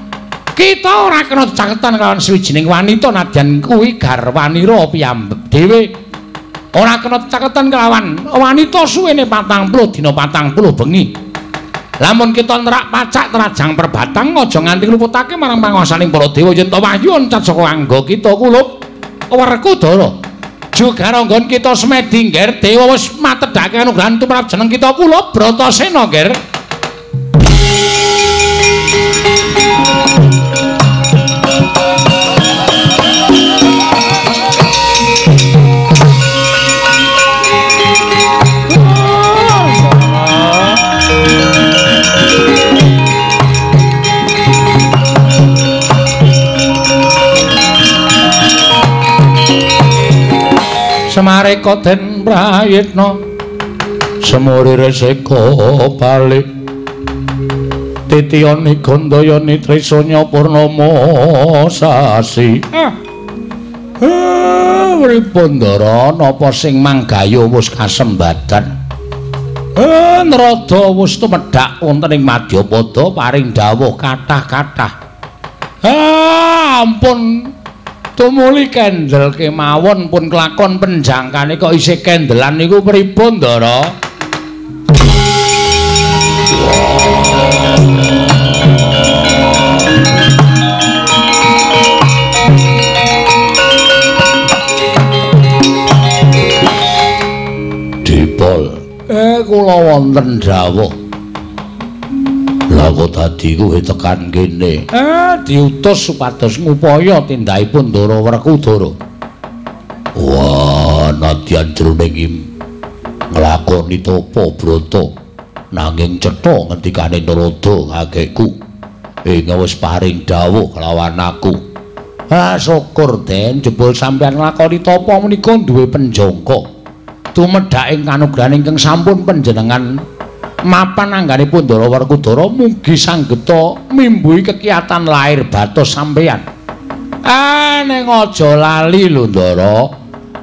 kita ora kena caketan kalawan sawijining wanita nadyan kuwi garwanira piyambak dhewe ora kena caketan kelawan wanita suwene 40 dina 40 bengi. Lamun kita nerak pacak terajang perbatang aja nganti ngluputake marang panguwasaning para dewa yen ta wahyu oncat saka angga kita kulup Werkudara. Jugara nggon kita semedi ngger dewa wis matedhake anugrahan tumrap jeneng kita kulup Bratasena ngger. Semareka den prayitna semuri reseka balik titiyani gandayani trisanya purnama sasi. Pripun Ndara, napa sing manggayu wis kasembadan? Narada wis tumedhak wonten ing madyapada paring dawuh kathah-kathah. Ampun tumuli kendel kemawon pun kelakon penjangkane kok isih kendelan niku pripun Ndara? Dipol, kula wonten dawuh. Lah kok dadi kowe tekan kene? Diutus supados ngupaya tindakipun Ndara Werkudara. Wah, nadyan jroning nglakoni tapa brata nanging cetha ngendikane Narada kakekku ing wis paring dawuh kelawan aku. Syukur Den, jebul sampeyan nglakoni tapa menika duwe penjangka. Tumedhak ing kanugrahan ingkang sampun panjenengan mapan angganipun Ndara Werkudara mugi sanggeta mimbuhi kekiyatan lahir batos sampeyan. Ning aja lali lho Ndara,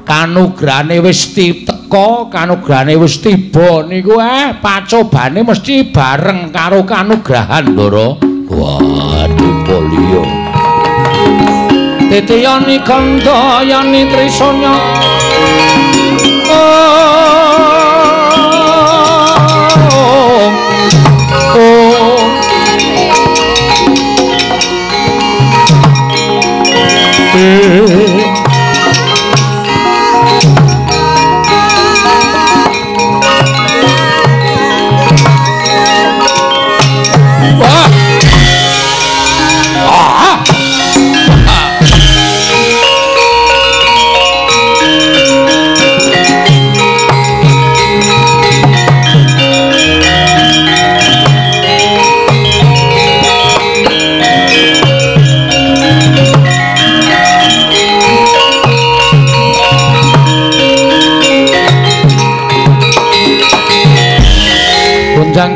kanugrahane wis teka, kanugrahane wis tiba niku pacobane mesti bareng karo kanugrahan Ndara. Waduh poliyo. Titiyani gandayani trisanya.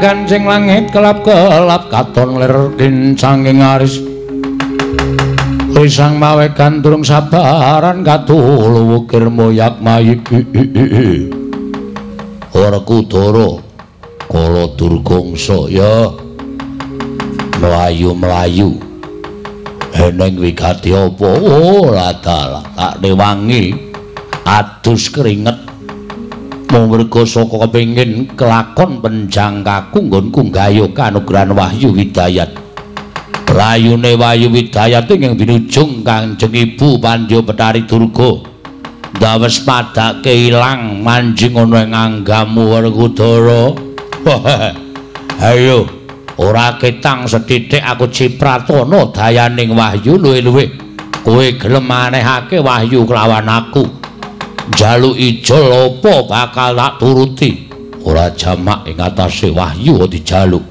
Kancing langit kelap-kelap katon lir kincanging aris risang mawe gandrung sabaran katulu wukir moyak mayik. Werkudara kala Durgangsa ya mlayu-mlayu eneng wigati apa? Oh ladalah tak rewangi adus keringet mung merga saka kepengin kelakon penjangkaku nggonku nggayuh kanugrahan Wahyu Hidayat. Rayune Wahyu Hidayat ing binujung Kanjeng Ibu Pandya Betari Durga. Ndawes padake ilang manjing ana ing anggamu Werkudara. Ayo ora ketang sethithik aku cipratana dayaning wahyu luwih-luwih. Kowe gelem manehake wahyu kelawan aku. Njaluk ijol apa bakal tak turuti. Ora jamak ing atase wahyu dijaluk.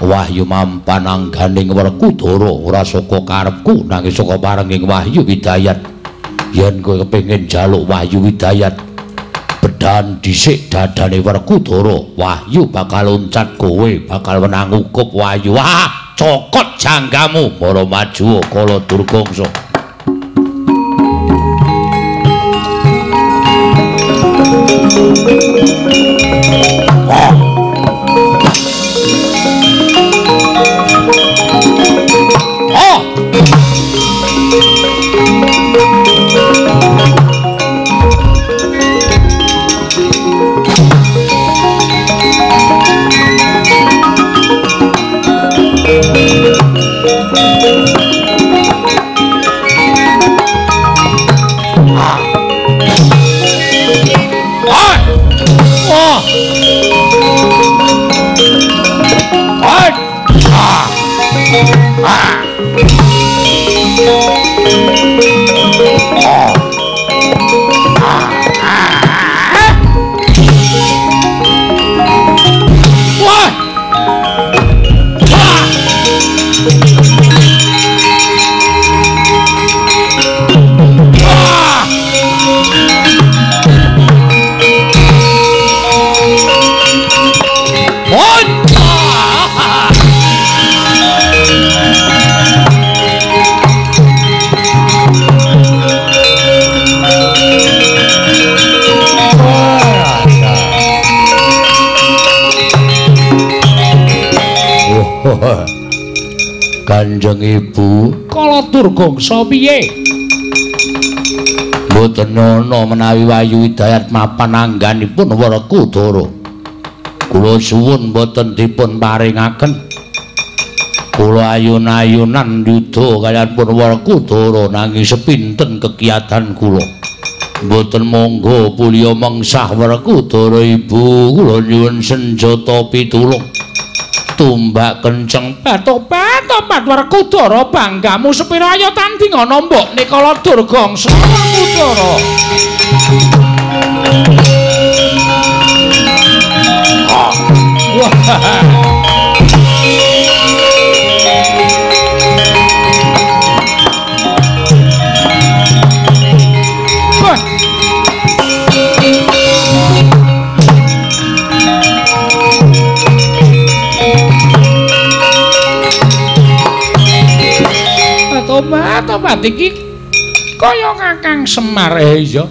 Wahyu mampan angganing Werkudara ora saka karepku nanging saka parenging Wahyu Hidayat. Yen kowe kepengin njaluk Wahyu Hidayat, bedhan dhisik dadane Werkudara, wahyu bakal loncat, kowe bakal wenang ngukup wahyu. Wah, cokot janggamu para maju kala Durgangsa. Kanjeng Ibu, Kala Durgangsa piye? Mboten ana menawi Wahyu Hidayat mapan angganipun Werkudara. Kula suwun mboten dipun paringaken. Kula ayun-ayunan yuda kaliyan pun Werkudara nanging sepinten kekiyatan kula. Mboten monggo puliya mengsah Werkudara Ibu, kula nyuwun senjata pitulung. Tumbak kenceng petopat Werkudara banggamu sepira ayo tanding ana mbok Nikala Durgangsa Werkudara. Wah. Tobat iki kaya Kakang Semar. Iya.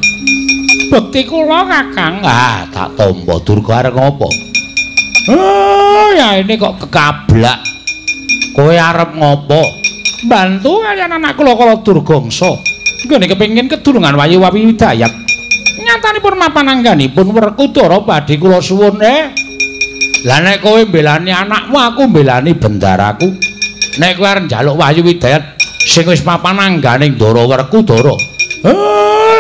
Bekti kula Kakang. Ah, tak tampa Durga arep ngopo? Oh, ya ini kok kekablak. Kowe arep ngopo? Bantu kaliyan anak kula Kala Durgangsa. Nggone kepengin kedulungan Wahyu Hidayat. Nyatanipun mapan angganipun Werkudara badhe kula suwun. Lah nek kowe mbelani anakmu, aku mbelani bendaraku. Nek kowe arep njaluk Wahyu Hidayat sing wis mapan angganing Ndara Werkudara.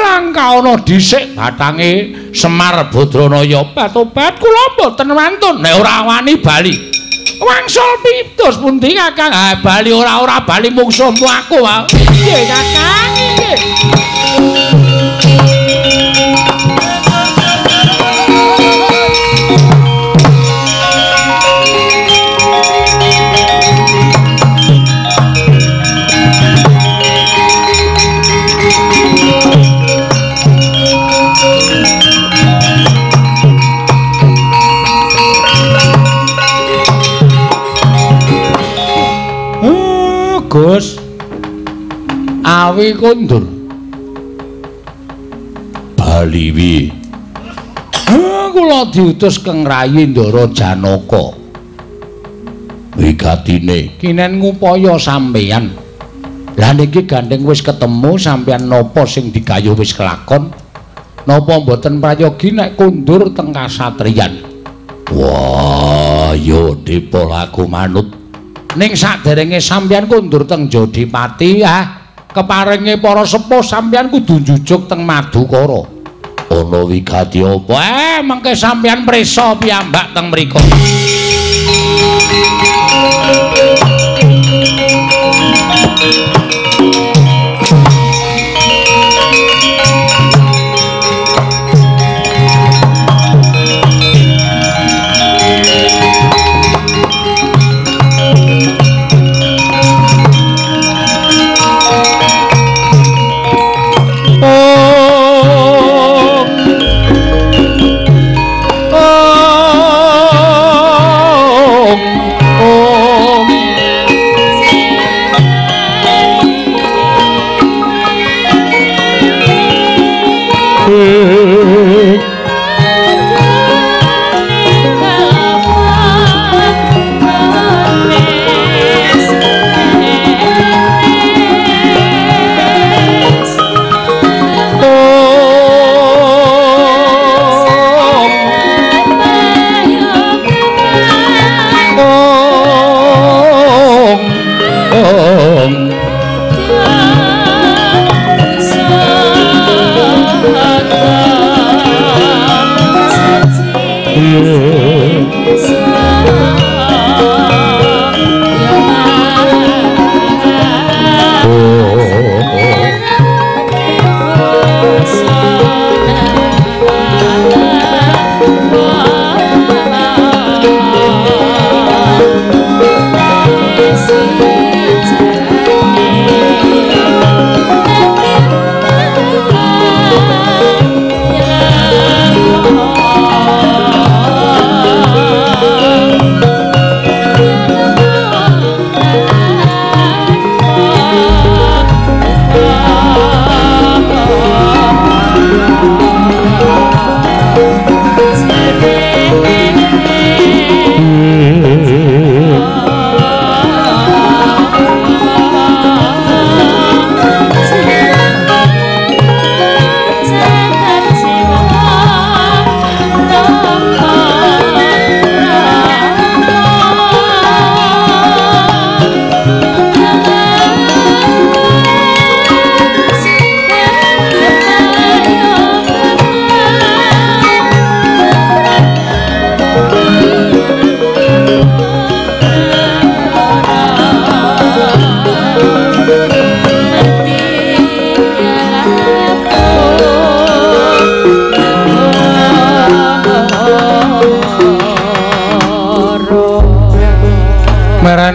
Langka ana dhisik batange Semar Badranaya. Tobat kula mboten wantun. Nek ora wani bali. Wangsul pitus pundi Kakang? Ah bali ora-ora bali mungsuhmu aku. Nggih Kakang, nggih. Gus awi kondur bali wi. Kula diutus Kang Rayi Ndara Janaka. Wigatine kinen ngupaya sampeyan. Lah niki gandeng wis ketemu sampeyan napa sing digayuh wis kelakon. Napa mboten prayogi nek kondur teng kasatriyan. Wah, yo dipol aku manut. Ning saderenge sampeyan kondur teng Jodipati, ah keparenge para sepuh sampeyan kudu njujuk teng Madukara. Ana wigati apa? Mengke sampeyan prisa piyambak teng mriku.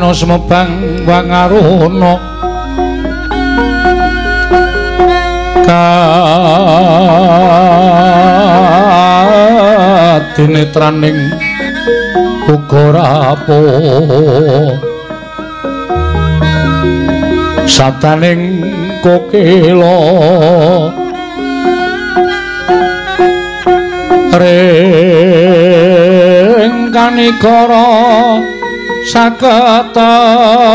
Sena sumebang wangaruna kadinetraning uga rapuh sataning kokila ring kanikara saketer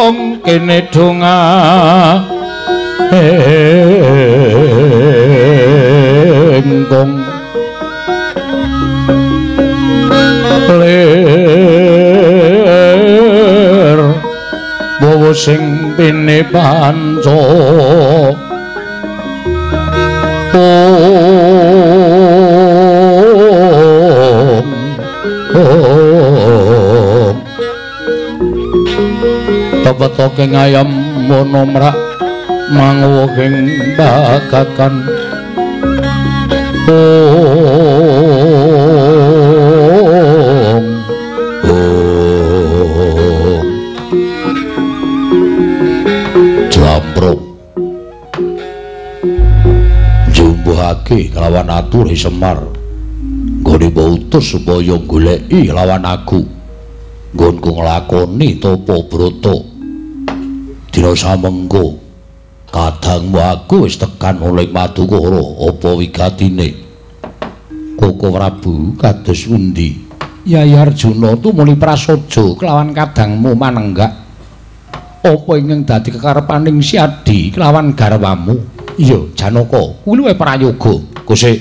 ong kene donga engkong lir bawa sing pine panca om tepetoke ngayam wono mrak manguwuhing bagakan om om jlampruk jumbuhake kelawan ature Semar nggone utus supaya goleki lawan aku nggonku nglakoni tapa brata dina samengko kadangmu aku wis tekan oleh Madukara apa wigatine Koko Prabu kados pundi Yayi Arjuna tumuli prasaja kelawan kadangmu manenggak apa ingkang dadi kekarepaning Si Adi kelawan garwamu iya Janaka kuwi luwih prayoga Gusti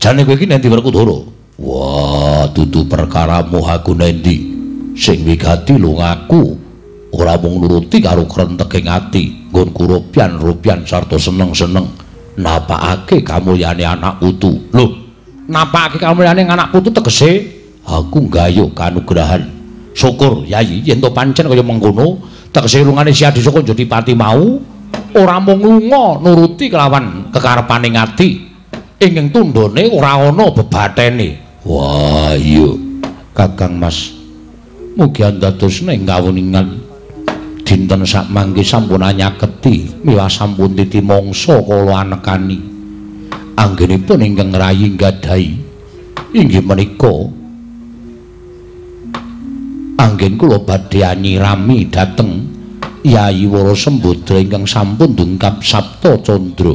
jane kowe iki nendi Werkudara wah dudu perkaramu aku nendi sing wigati lungaku ora mung nuruti karo krenteking ati nggonku rupyan-rupyan sarta seneng-seneng napakake kamulyane anak putu lho napakake kamulyane anak putu tegese aku nggayuh kanugrahan syukur Yayi yen to pancen kaya mengkono tegese lungane Si Adi saka Jodipati mau ora mung lunga nuruti kelawan kekarepane ati ingkang tundhone ora ana bebathene wah iya Kakang Mas mugi andadosna ing kawuningan dinten sakmangke sampun anyaketi miwah sampun titi mangsa kala anekani anggenipun ingkang rayi nggadahi inggih menika anggen kula badhe anyirami dhateng Yayi Wara Sembadra ingkang sampun dungkap Sapta Candra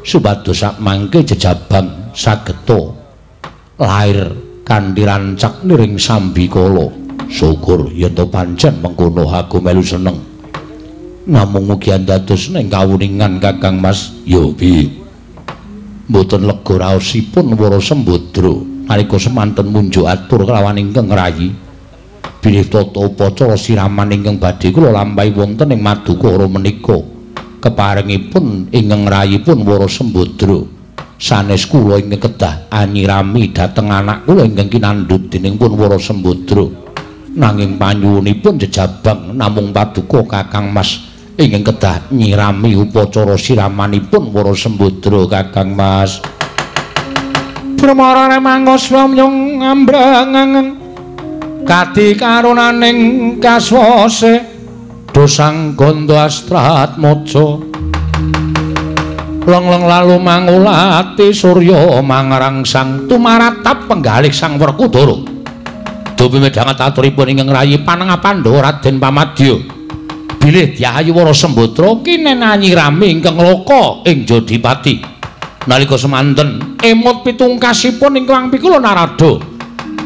supados sakmangke jejabang sageta lair kanthi rancak niring sambikala. Syukur yen to pancen mengkono aku melu seneng namung mugi andados ning kawuningan Kakang Mas ya piye mboten lega raosipun Wara Sembadra nalika semanten munjuk atur kelawan ingkang rayi bilih tata upacara siraman ingkang badhe kula lampahi wonten ing Madukara menika keparengipun ingkang rayipun Wara Sembadra sanes kula ingkang kedah anyirami dhateng anak kula ingkang kinandhut dening pun Wara Sembadra nanging panyuwunipun jejabang namung paduka Kakang Mas ingkang kedah nyirami upacara siramanipun Wara Sembadra Kakang Mas Brahmara remangoswa myung ambrangeng kadi karunaning kaswase dosang gandha astratmaja lengleng lalu mangulati surya mangrangsang tumaratap penggalih Sang Werkudara dupi midhanget aturipun ingkang rayi panengah Pandhawa Raden Pamadya bilih Dyahayu Wara Sembadra kinen anyirami ingkang loka ing Jodipati nalika semanten emut pitungkasipun ingkang pikula Narada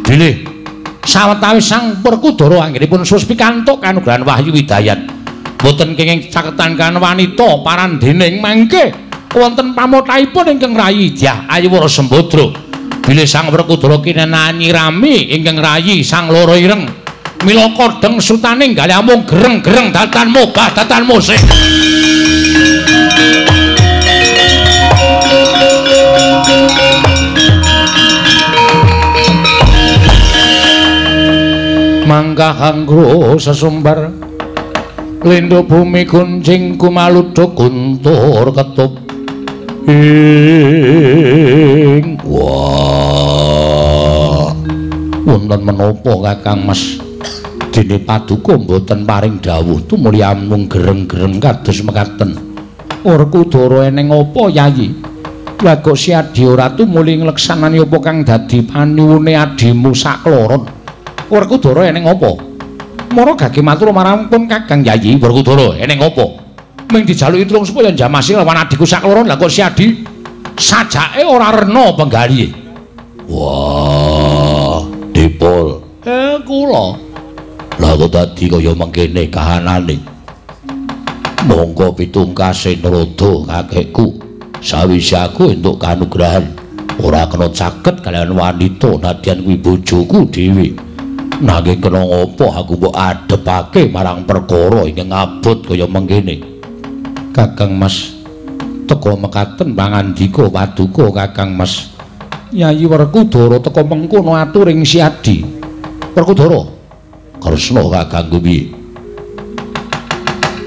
bilih sawetawis Sang Werkudara anggenipun sus pikantuk kanugrahan Wahyu Hidayat boten kenging caketan kan wanita parandening mangke wonten pamothahipun ingkang rayi Dyah Ayu Wara Sembadra bilih Sang Werkudara kinen anyirami ingkang rayi Sang Loro Ireng mila kodheng sutaning galih amung gereng-gereng datan mobah datan musik mangkah anggro sesumbar lindo bumi kuncing kumaluduk guntur ketup Ing wah, wonten menapa Kakang Mas? Dene paduka mboten paring dawuh tumuli amung gereng-gereng kados mekaten. Werkudara eneng apa Yayi? Lah kok si Adi ora tumuli ngleksanani apa kang dadi panyuwune adimu sakloron? Werkudara eneng apa? Mara gage matur marang pun Kakang Yayi. Werkudara eneng apa? Ming dijaluki tulung supaya njamasi lawan adikku sakloron. Lah kok si Adi sajake ora rena penggalihe. Wah, dipol. Kula. Lah kok dadi kaya mengkene kahanane. Monggo pitungkase nrodha kakekku. Sawise aku entuk kanugrahan ora kena caket kaliyan wanita nadyan kuwi bojoku dhewe. Nanging kena ngopo aku mbok adhepake marang perkara ingkang abot kaya mengkene. Kakang Mas, teka mekaten pangandika paduka Kakang Mas. Yayi Werkudara teka mengkono aturing si Adi. Werkudara, Kresna kakangku piye?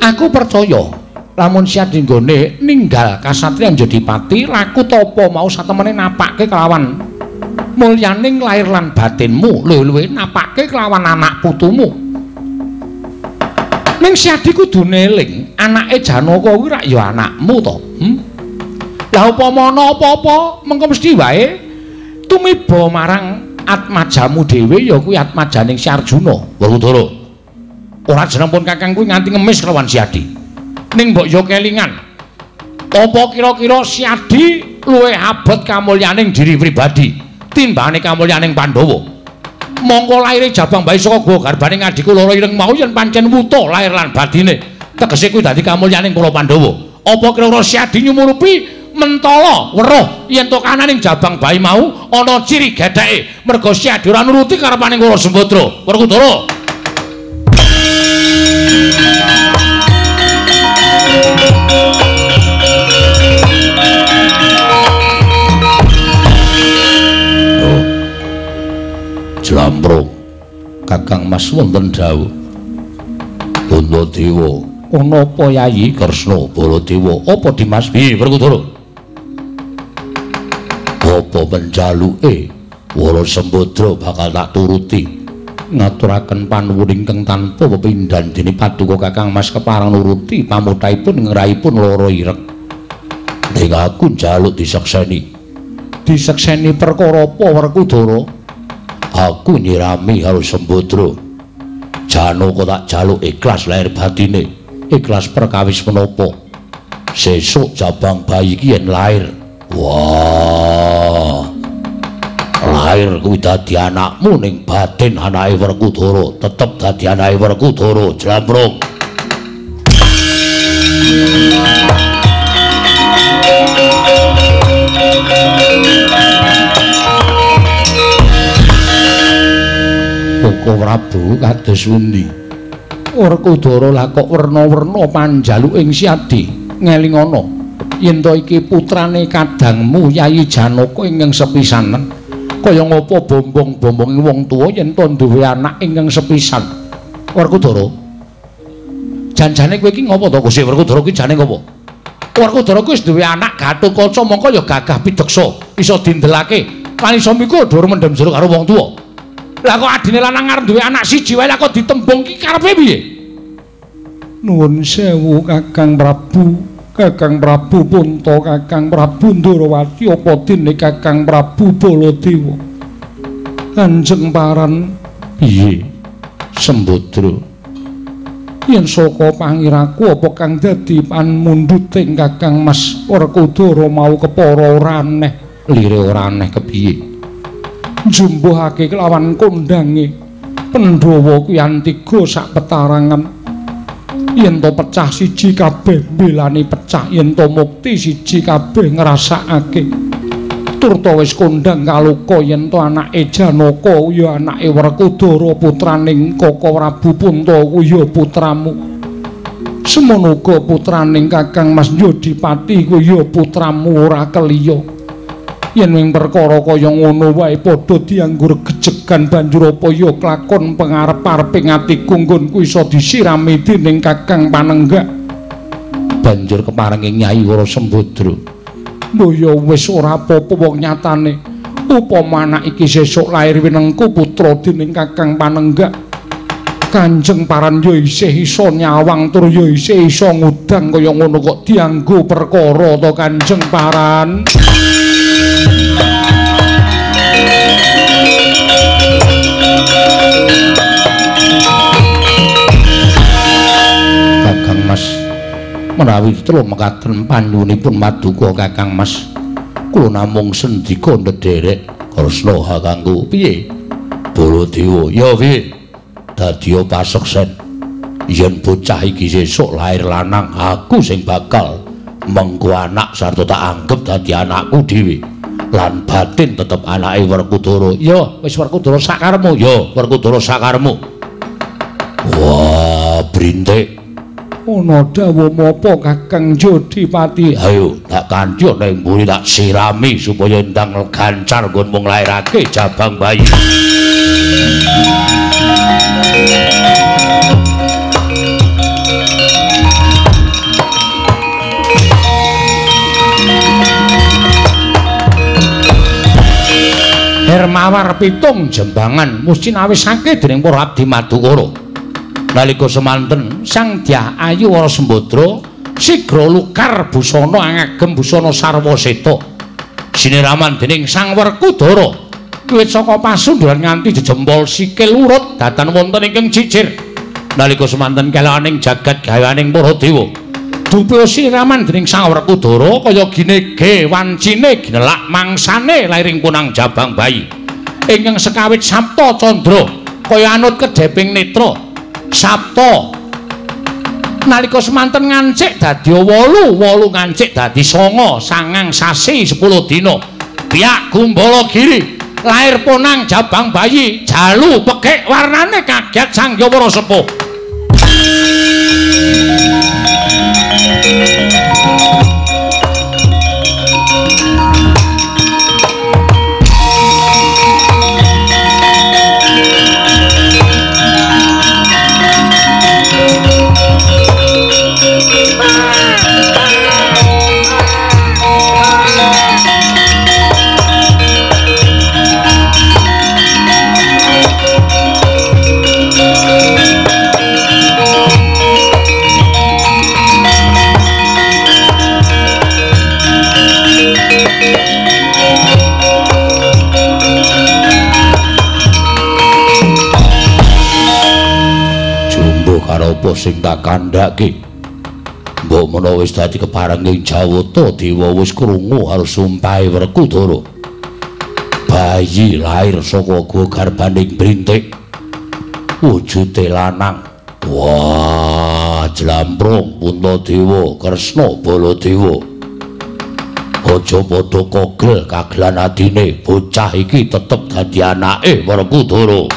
Aku percaya lamun si Adi nggone ninggal kasatriyan Jodipati laku tapa mau satemene napake kelawan mulyaning lahir lan batinmu, luwih-luwih napake kelawan anak putumu. Ning si Adi kudu eling, anake Janaka kuwi rak ya anakmu to. Lah upama ana apa-apa mengko mesti wae tumiba marang atmajamu dhewe ya kuwi atmajaning si Arjuna. Werkudara, ora jeneng pun kakang kuwi nganti ngemis kelawan si Adi. Ning mbok yo kelingan, apa kira-kira si Adi luwih abot kamulyaning diri pribadi timbangane kamulyaning Pandhawa? Mongko laire jabang bayi saka guwa garbane adhiku loro ireng mau yen pancen wuta lahir lan batine, tegese kuwi dadi kamulyaning para Pandhawa. Apa kira-kira si Adi nyumurupi mentala weruh yen to kananing jabang bayi mau ana ciri getheke merga si Adi ora nuruti karepaning Wara Sembadra. Werkudara, Jlamprung, Kakang Mas wonten dawuh. Puntadewa, ana apa Yayi? Kresna Baladewa, apa Dimas? Piye Werkudara? Apa penjaluke Wara Sembadra bakal tak turuti? Ngaturaken panuwun ingkang tanpa pepindhan dene paduka Kakang Mas kepareng nuruti pamutaipun ngrahipun loro ireng. Ning aku njaluk disekseni. Disekseni perkara apa Werkudara? Aku nyirami karo Sembadra. Janaka tak jaluk ikhlas lahir batine, ikhlas perkawis menapa. Sesuk jabang bayi iki yen lahir. Wah. Lahir kuwi dadi anakmu ning batin anake Werkudara, tetep dadi anake Werkudara, Jlamprung. Koko Prabu kados pundi? Werkudara lah kok werna-werna panjaluk ing si Adi. Ngelingana yen to iki putrane kadangmu Yayi Janaka ingkang sepisanan. Kaya ngapa bombong-bombonge wong tuwa yen to duwe anak ingkang sepisan. Werkudara, janjane kowe iki ngopo to Gusti? Werkudara kuwi jane ngopo? Werkudara kuwi wis duwe anak Gatotkaca mongko ya gagah pideksa, iso dindelake lan iso mikul dhuwur mendem jero karo wong tuwa. Lah kok adine lanang arep duwe anak siji wae lah kok ditembung ki karepe piye? Nuwun sewu Kakang Prabu, Kakang Prabu Punta, Kakang Prabu Ndorowati, apa dene Kakang Prabu Baladewa? Kanjeng Paran piye? Sembadra, yen saka pangiraku apa kang dadi panmundhuting Kakang Mas Werkudara mau kepara ora aneh, lire ora aneh kepiye? Njumbuhake kelawan kondange Pandhawa kuwi antiga sak petarangan. Yen to pecah siji kabeh belani pecah, yen to mukti siji kabeh ngrasakake. Turta wis kondang kaloka yen to anake Janaka ya anake Werkudara putraning Koko Prabu Punta kuwi ya putramu. Semono uga putraning Kakang Mas Yodipati kuwi ya putramu ora keliya. Yen ing perkara kaya ngono wae padha dianggo regejegan banjur apa ya klakon pengarep-areping atiku nggonku iso disirami dening Kakang Panenggak. Banjur keparenging Nyai Wara Sembadra. Mbah ya wis ora apa-apa wong nyatane. Upama anak iki sesuk lair winengku putra dening Kakang Panenggak, Kanjeng Paran ya isih iso nyawang tur ya isih iso ngudang kaya ngono kok dianggo perkara to Kanjeng Paran. Kakang Mas, menawi telu mekaten panyuwunipun maduka Kakang Mas, kula namung sendika ndederek Kresna kakangku. Piye? Baladewa, ya piye? Dadiya paseksen yen bocah iki sesuk lair lanang, aku sing bakal mengku anak sarta tak anggep dadi anakku dhewe. Lan batin tetep anake Werkudara. Ya, wis Werkudara sakarepmu. Ya, Werkudara sakarepmu. Wah, brintik. Ana dawuh menapa Kakang Jodipati? Ayo, tak kanthi ana ing mburi tak sirami supaya ndang gancar nggon mung nglairake jabang bayi. Hermawar pitung jembangan musti nawisake dening para abdi Madukara. Nalika semanten Sang Dyah Ayu Wara Sembadra sigra lukar busana angagem busana sarwa seta siniraman dening Sang Werkudara. Wiwit saka pasunduran nganti jejempol sikil urut datan wonten ingkang cicir. Nalika semanten kelaning jagat gaweaning para dewa dupa siniraman dening Sang Werkudara kaya ginege wancine ginelak mangsane lairing punang jabang bayi ingkang sekawit Sapta Candra kaya anut kedheping netra Sabta. Nalika semanten ngancik dadi 8, 8 ngancik dadi 9, 9 sasi 10 dina. Piyak Gumbala Giri lair ponang jabang bayi jalu pekik warnane kaget Sang Hyang Sepuh. Apa sing tak kandhake? Mbok menawa wis dadi keparenging Jawata dewa wis krungu karo sumpahe Werkudara. Bayi lair saka guwa garbaning brintik, wujude lanang. Wah, jlamprung Puntadewa, Kresna Baladewa. Aja padha kogel kagelan atine, bocah iki tetep dadi anake Werkudara.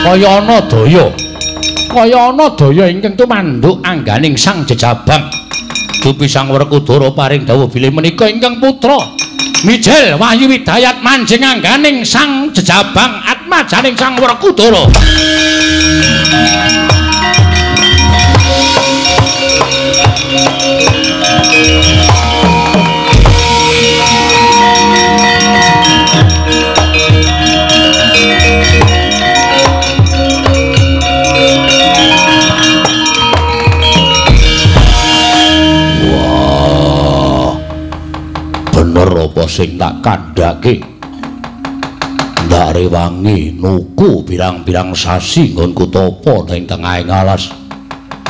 Kaya ana daya, kaya ana daya ingkang tumanduk angganing Sang Jejabang. Dupi Sang Werkudara paring dawuh bilih menika ingkang putra Mijil Wahyu Widayat manjing angganing Sang Jejabang atmajaning Sang Werkudara. Bener apa sing tak kandhake? Ndak rewangi nuku pirang-pirang sasi nggonku tapa ning tengahing alas.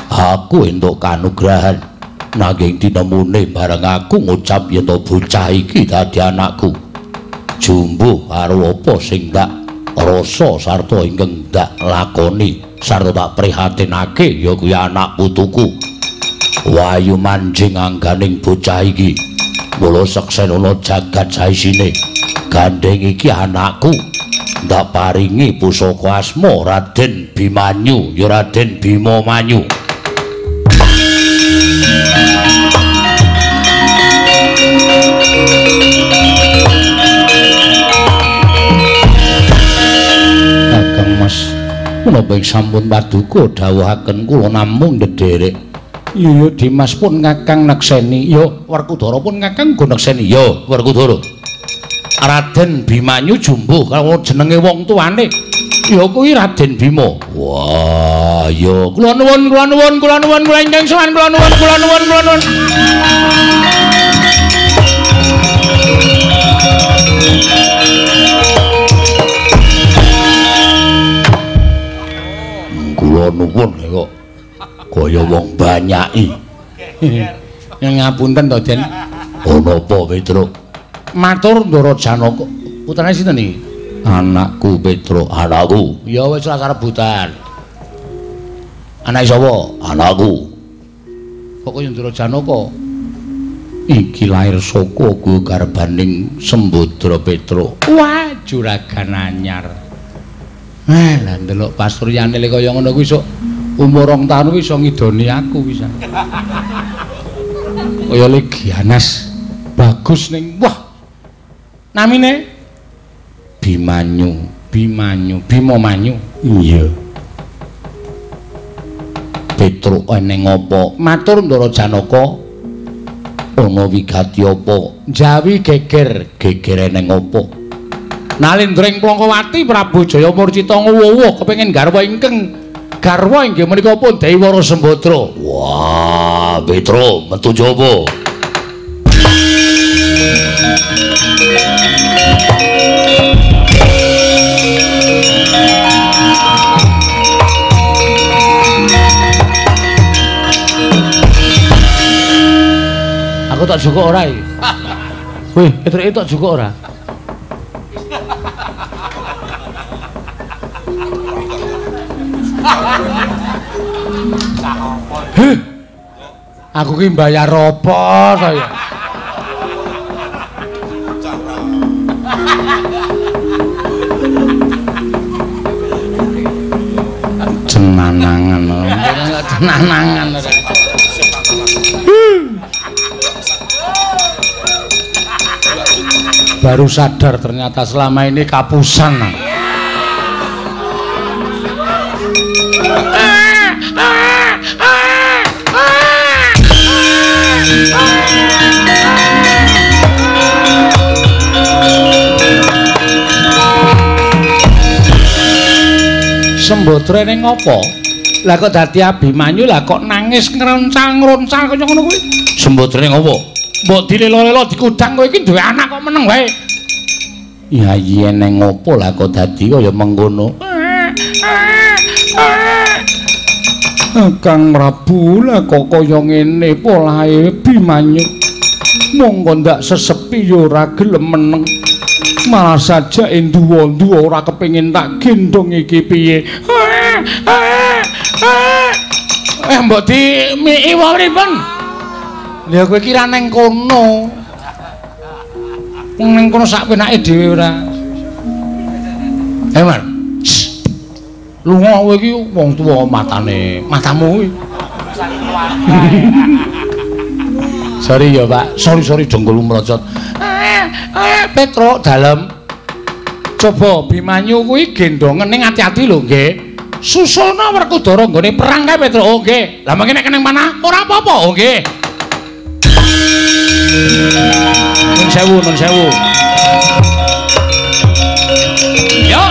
Aku entuk kanugrahan nanging tinemune bareng aku ngucap yen to bocah iki dadi anakku. Jumbuh karo apa sing tak rasa sarta ingkang tak lakoni sarta tak prihatinake ya kuwi anak putuku. Wayu manjing angganing bocah iki. Mula seksenono jagat saisine. Gandeng iki anakku. Ndak paringi pusaka asma Raden Bimanyu, ya Raden Bima Manyu. Menapa ing sampun paduka dawuhaken kula namung ndederek. Iya Dimas pun Kakang nekseni. Ya Werkudara pun Kakang go nekseni. Ya Werkudara. Raden Bimanyu jumbuh karo jenenge wong tuane. Ya kuwi Raden Bima. Wah, ya kula nuwun, kula nuwun, kula nuwun, kula ingkang sowan, kula nuwun, kula nuwun, kula nuwun. Kula nuwun kok kaya wong banyaki. Ngapunten to, Den. Oh napa, Petruk? Matur Ndara Janaka. Putrane sinten iki? Anakku Petruk, anakku. Ya wis ora rebutan. Anake sapa? Anakku. Kok kaya Ndara Janaka? Iki lair saka garbaning Sembadra Petruk. Wah, juragan anyar. Lah ndelok pasuryane le kaya ngono kuwi sok umur 2 taun kuwi iso ngidoni aku pisan. Kaya le gianas bagus ning wah. Namine Bimanyu, Bimanyu, Bimamanyu. Iya. Petruk eneng apa? Matur Ndara Janaka. Ana wigati apa? Jawi geger, geger eneng apa? Nalindring Plangkawati Prabu Jaya Murcita ngowuh kepengin garwa ingkang garwa inggih menika pun Dewi Sembadra. Wah, Petruk metu jaba. Aku tak jukuk ora iki. Wih, Petruke tak jukuk ora? Heh. Aku ki mbayar apa to ya? Cenanangan, cenanangan. Baru sadar ternyata selama ini kapusan. Sembadra ning apa? Lah kok dadi Abimanyu lah kok nangis ngroncal-ngroncal kaya ngono kuwi? Sembadra ning apa? Mbok dilelo-lelo dikudang kowe iki duwe anak kok meneng wae. Ya iya neng opo lah kok dadi kaya mengkono. Kang Prabu lah kok kaya ngene polahe Bimanyu. Monggo ndak sesepi ya ora gelem meneng. Malah saja enduwa-nduwa ora kepengin tak gendong iki piye. Mbok dimiki wae pripun? Lha kowe iki ra nang kono. Wong nang kono sak penake dhewe ora. Mar. Lunga kowe iki wong tuwa matane, matamu kuwi. Sorry ya, Pak. Sorry dengkulmu mlocot. Petruk dalem. Coba Bimanyu kuwi gendongen ning ati-ati lho nggih. Susulna Werkudara nggone perang kae Petruk. Oh nggih. Lah mengke nek keneng panah ora apa-apa. Oh nggih. Nun sewu, nun sewu. Yo.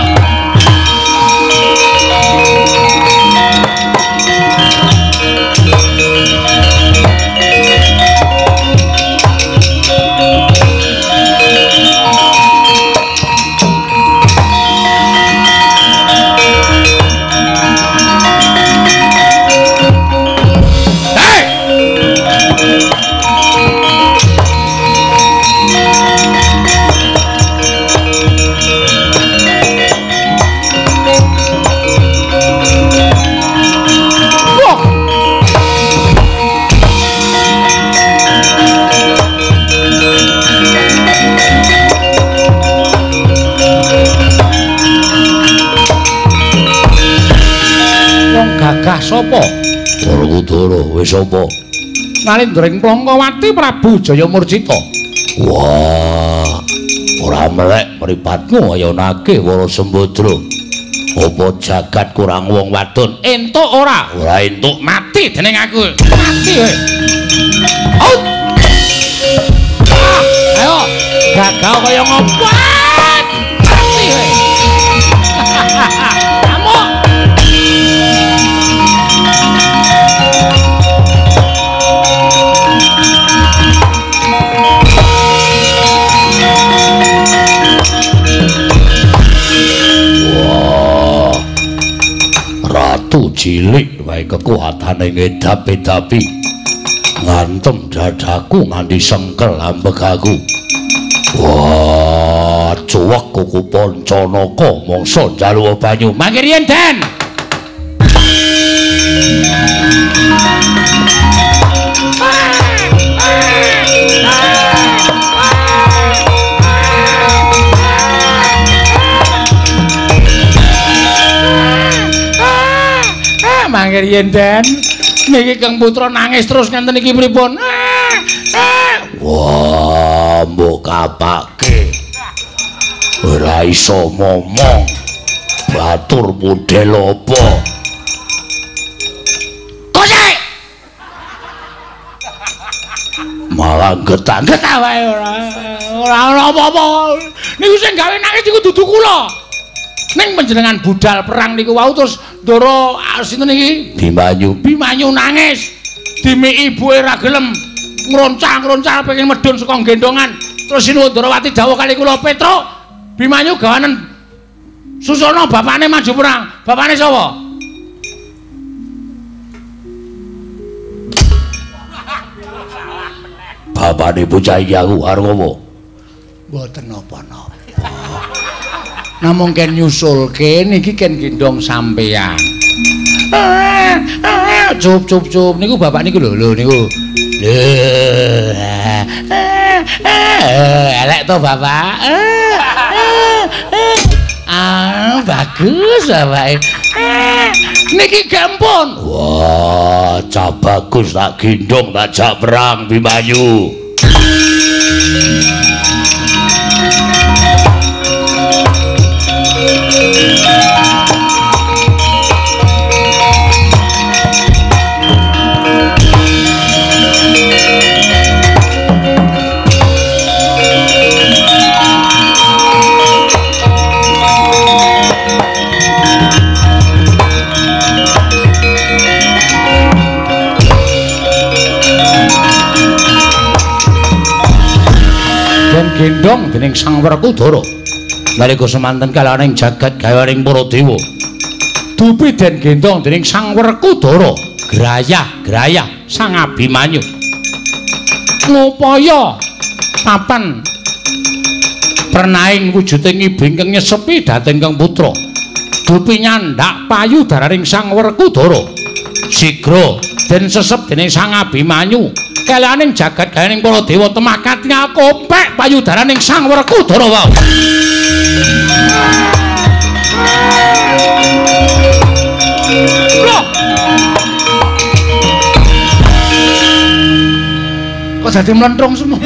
Gagah sapa? Werkudara wis sapa? Nalindring Plangkawati Prabu Jaya Murcita. Wah, ora melek mripatmu ayo nagih Wara Sembadra. Apa jagat kurang wong wadon? Entuk ora? Ora entuk, mati dening aku. Mati kowe. Out. Ayo, gagal kaya ngopo? Mati kowe. Amuk. Ratu cilik wae kekuatane ngedap-edapi ngantem dadaku nganti sengkel ambegaku. Wah, cuwek kuku Pancanaka mangsa njaluk banyu. Mangke riyen, Den. Mangke riyen, Den. Niki Kang Putra nangis terus ngenten iki pripun? Wah, mbok kapake. Ora iso momong. Batur model apa? Kosek. Malah getah-getah wae ora. Ora ana apa-apa. Niku sing gawe nangis iku dudu kula. Ning panjenengan budal perang niku wau terus Ndara sinten iki? Bimanyu. Bimanyu nangis. Dimiki ibuke ra gelem. Ngroncang-ngroncang pengen medhun saka gendongan. Terus Sinuwun Ndarawati dawuh kali kula, "Petruk, Bimanyu gawanen susana bapane maju perang." Bapane sapa? Bapane bocah iki aku arep apa? Mboten napa-napa. Namung ken nyusulke niki ken gendong sampeyan. Cup cup cup niku bapak niku lho lho niku. Lho. Elek to bapak. Ah, bagus bapake. Niki gempon. Wah, cah bagus tak gendong tak jak perang Bimanyu. Den gendong dening Sang Werkudara. Nalika semanten kalaning jagat gawaning para dewa. Dupi den gendong dening Sang Werkudara, grayah-grayah Sang Abimanyu. Ngupaya papan pernaing wujuding ibu ingkang nyesepi dhateng Kang Putra. Dupi nyandak payudaraning Sang Werkudara. Sigra den sesep dening Sang Abimanyu. Kalaning jagat gawaning para dewa temah katingal kopek payudaraning Sang Werkudara wau. Loh. Kok dadi mlentrung semua?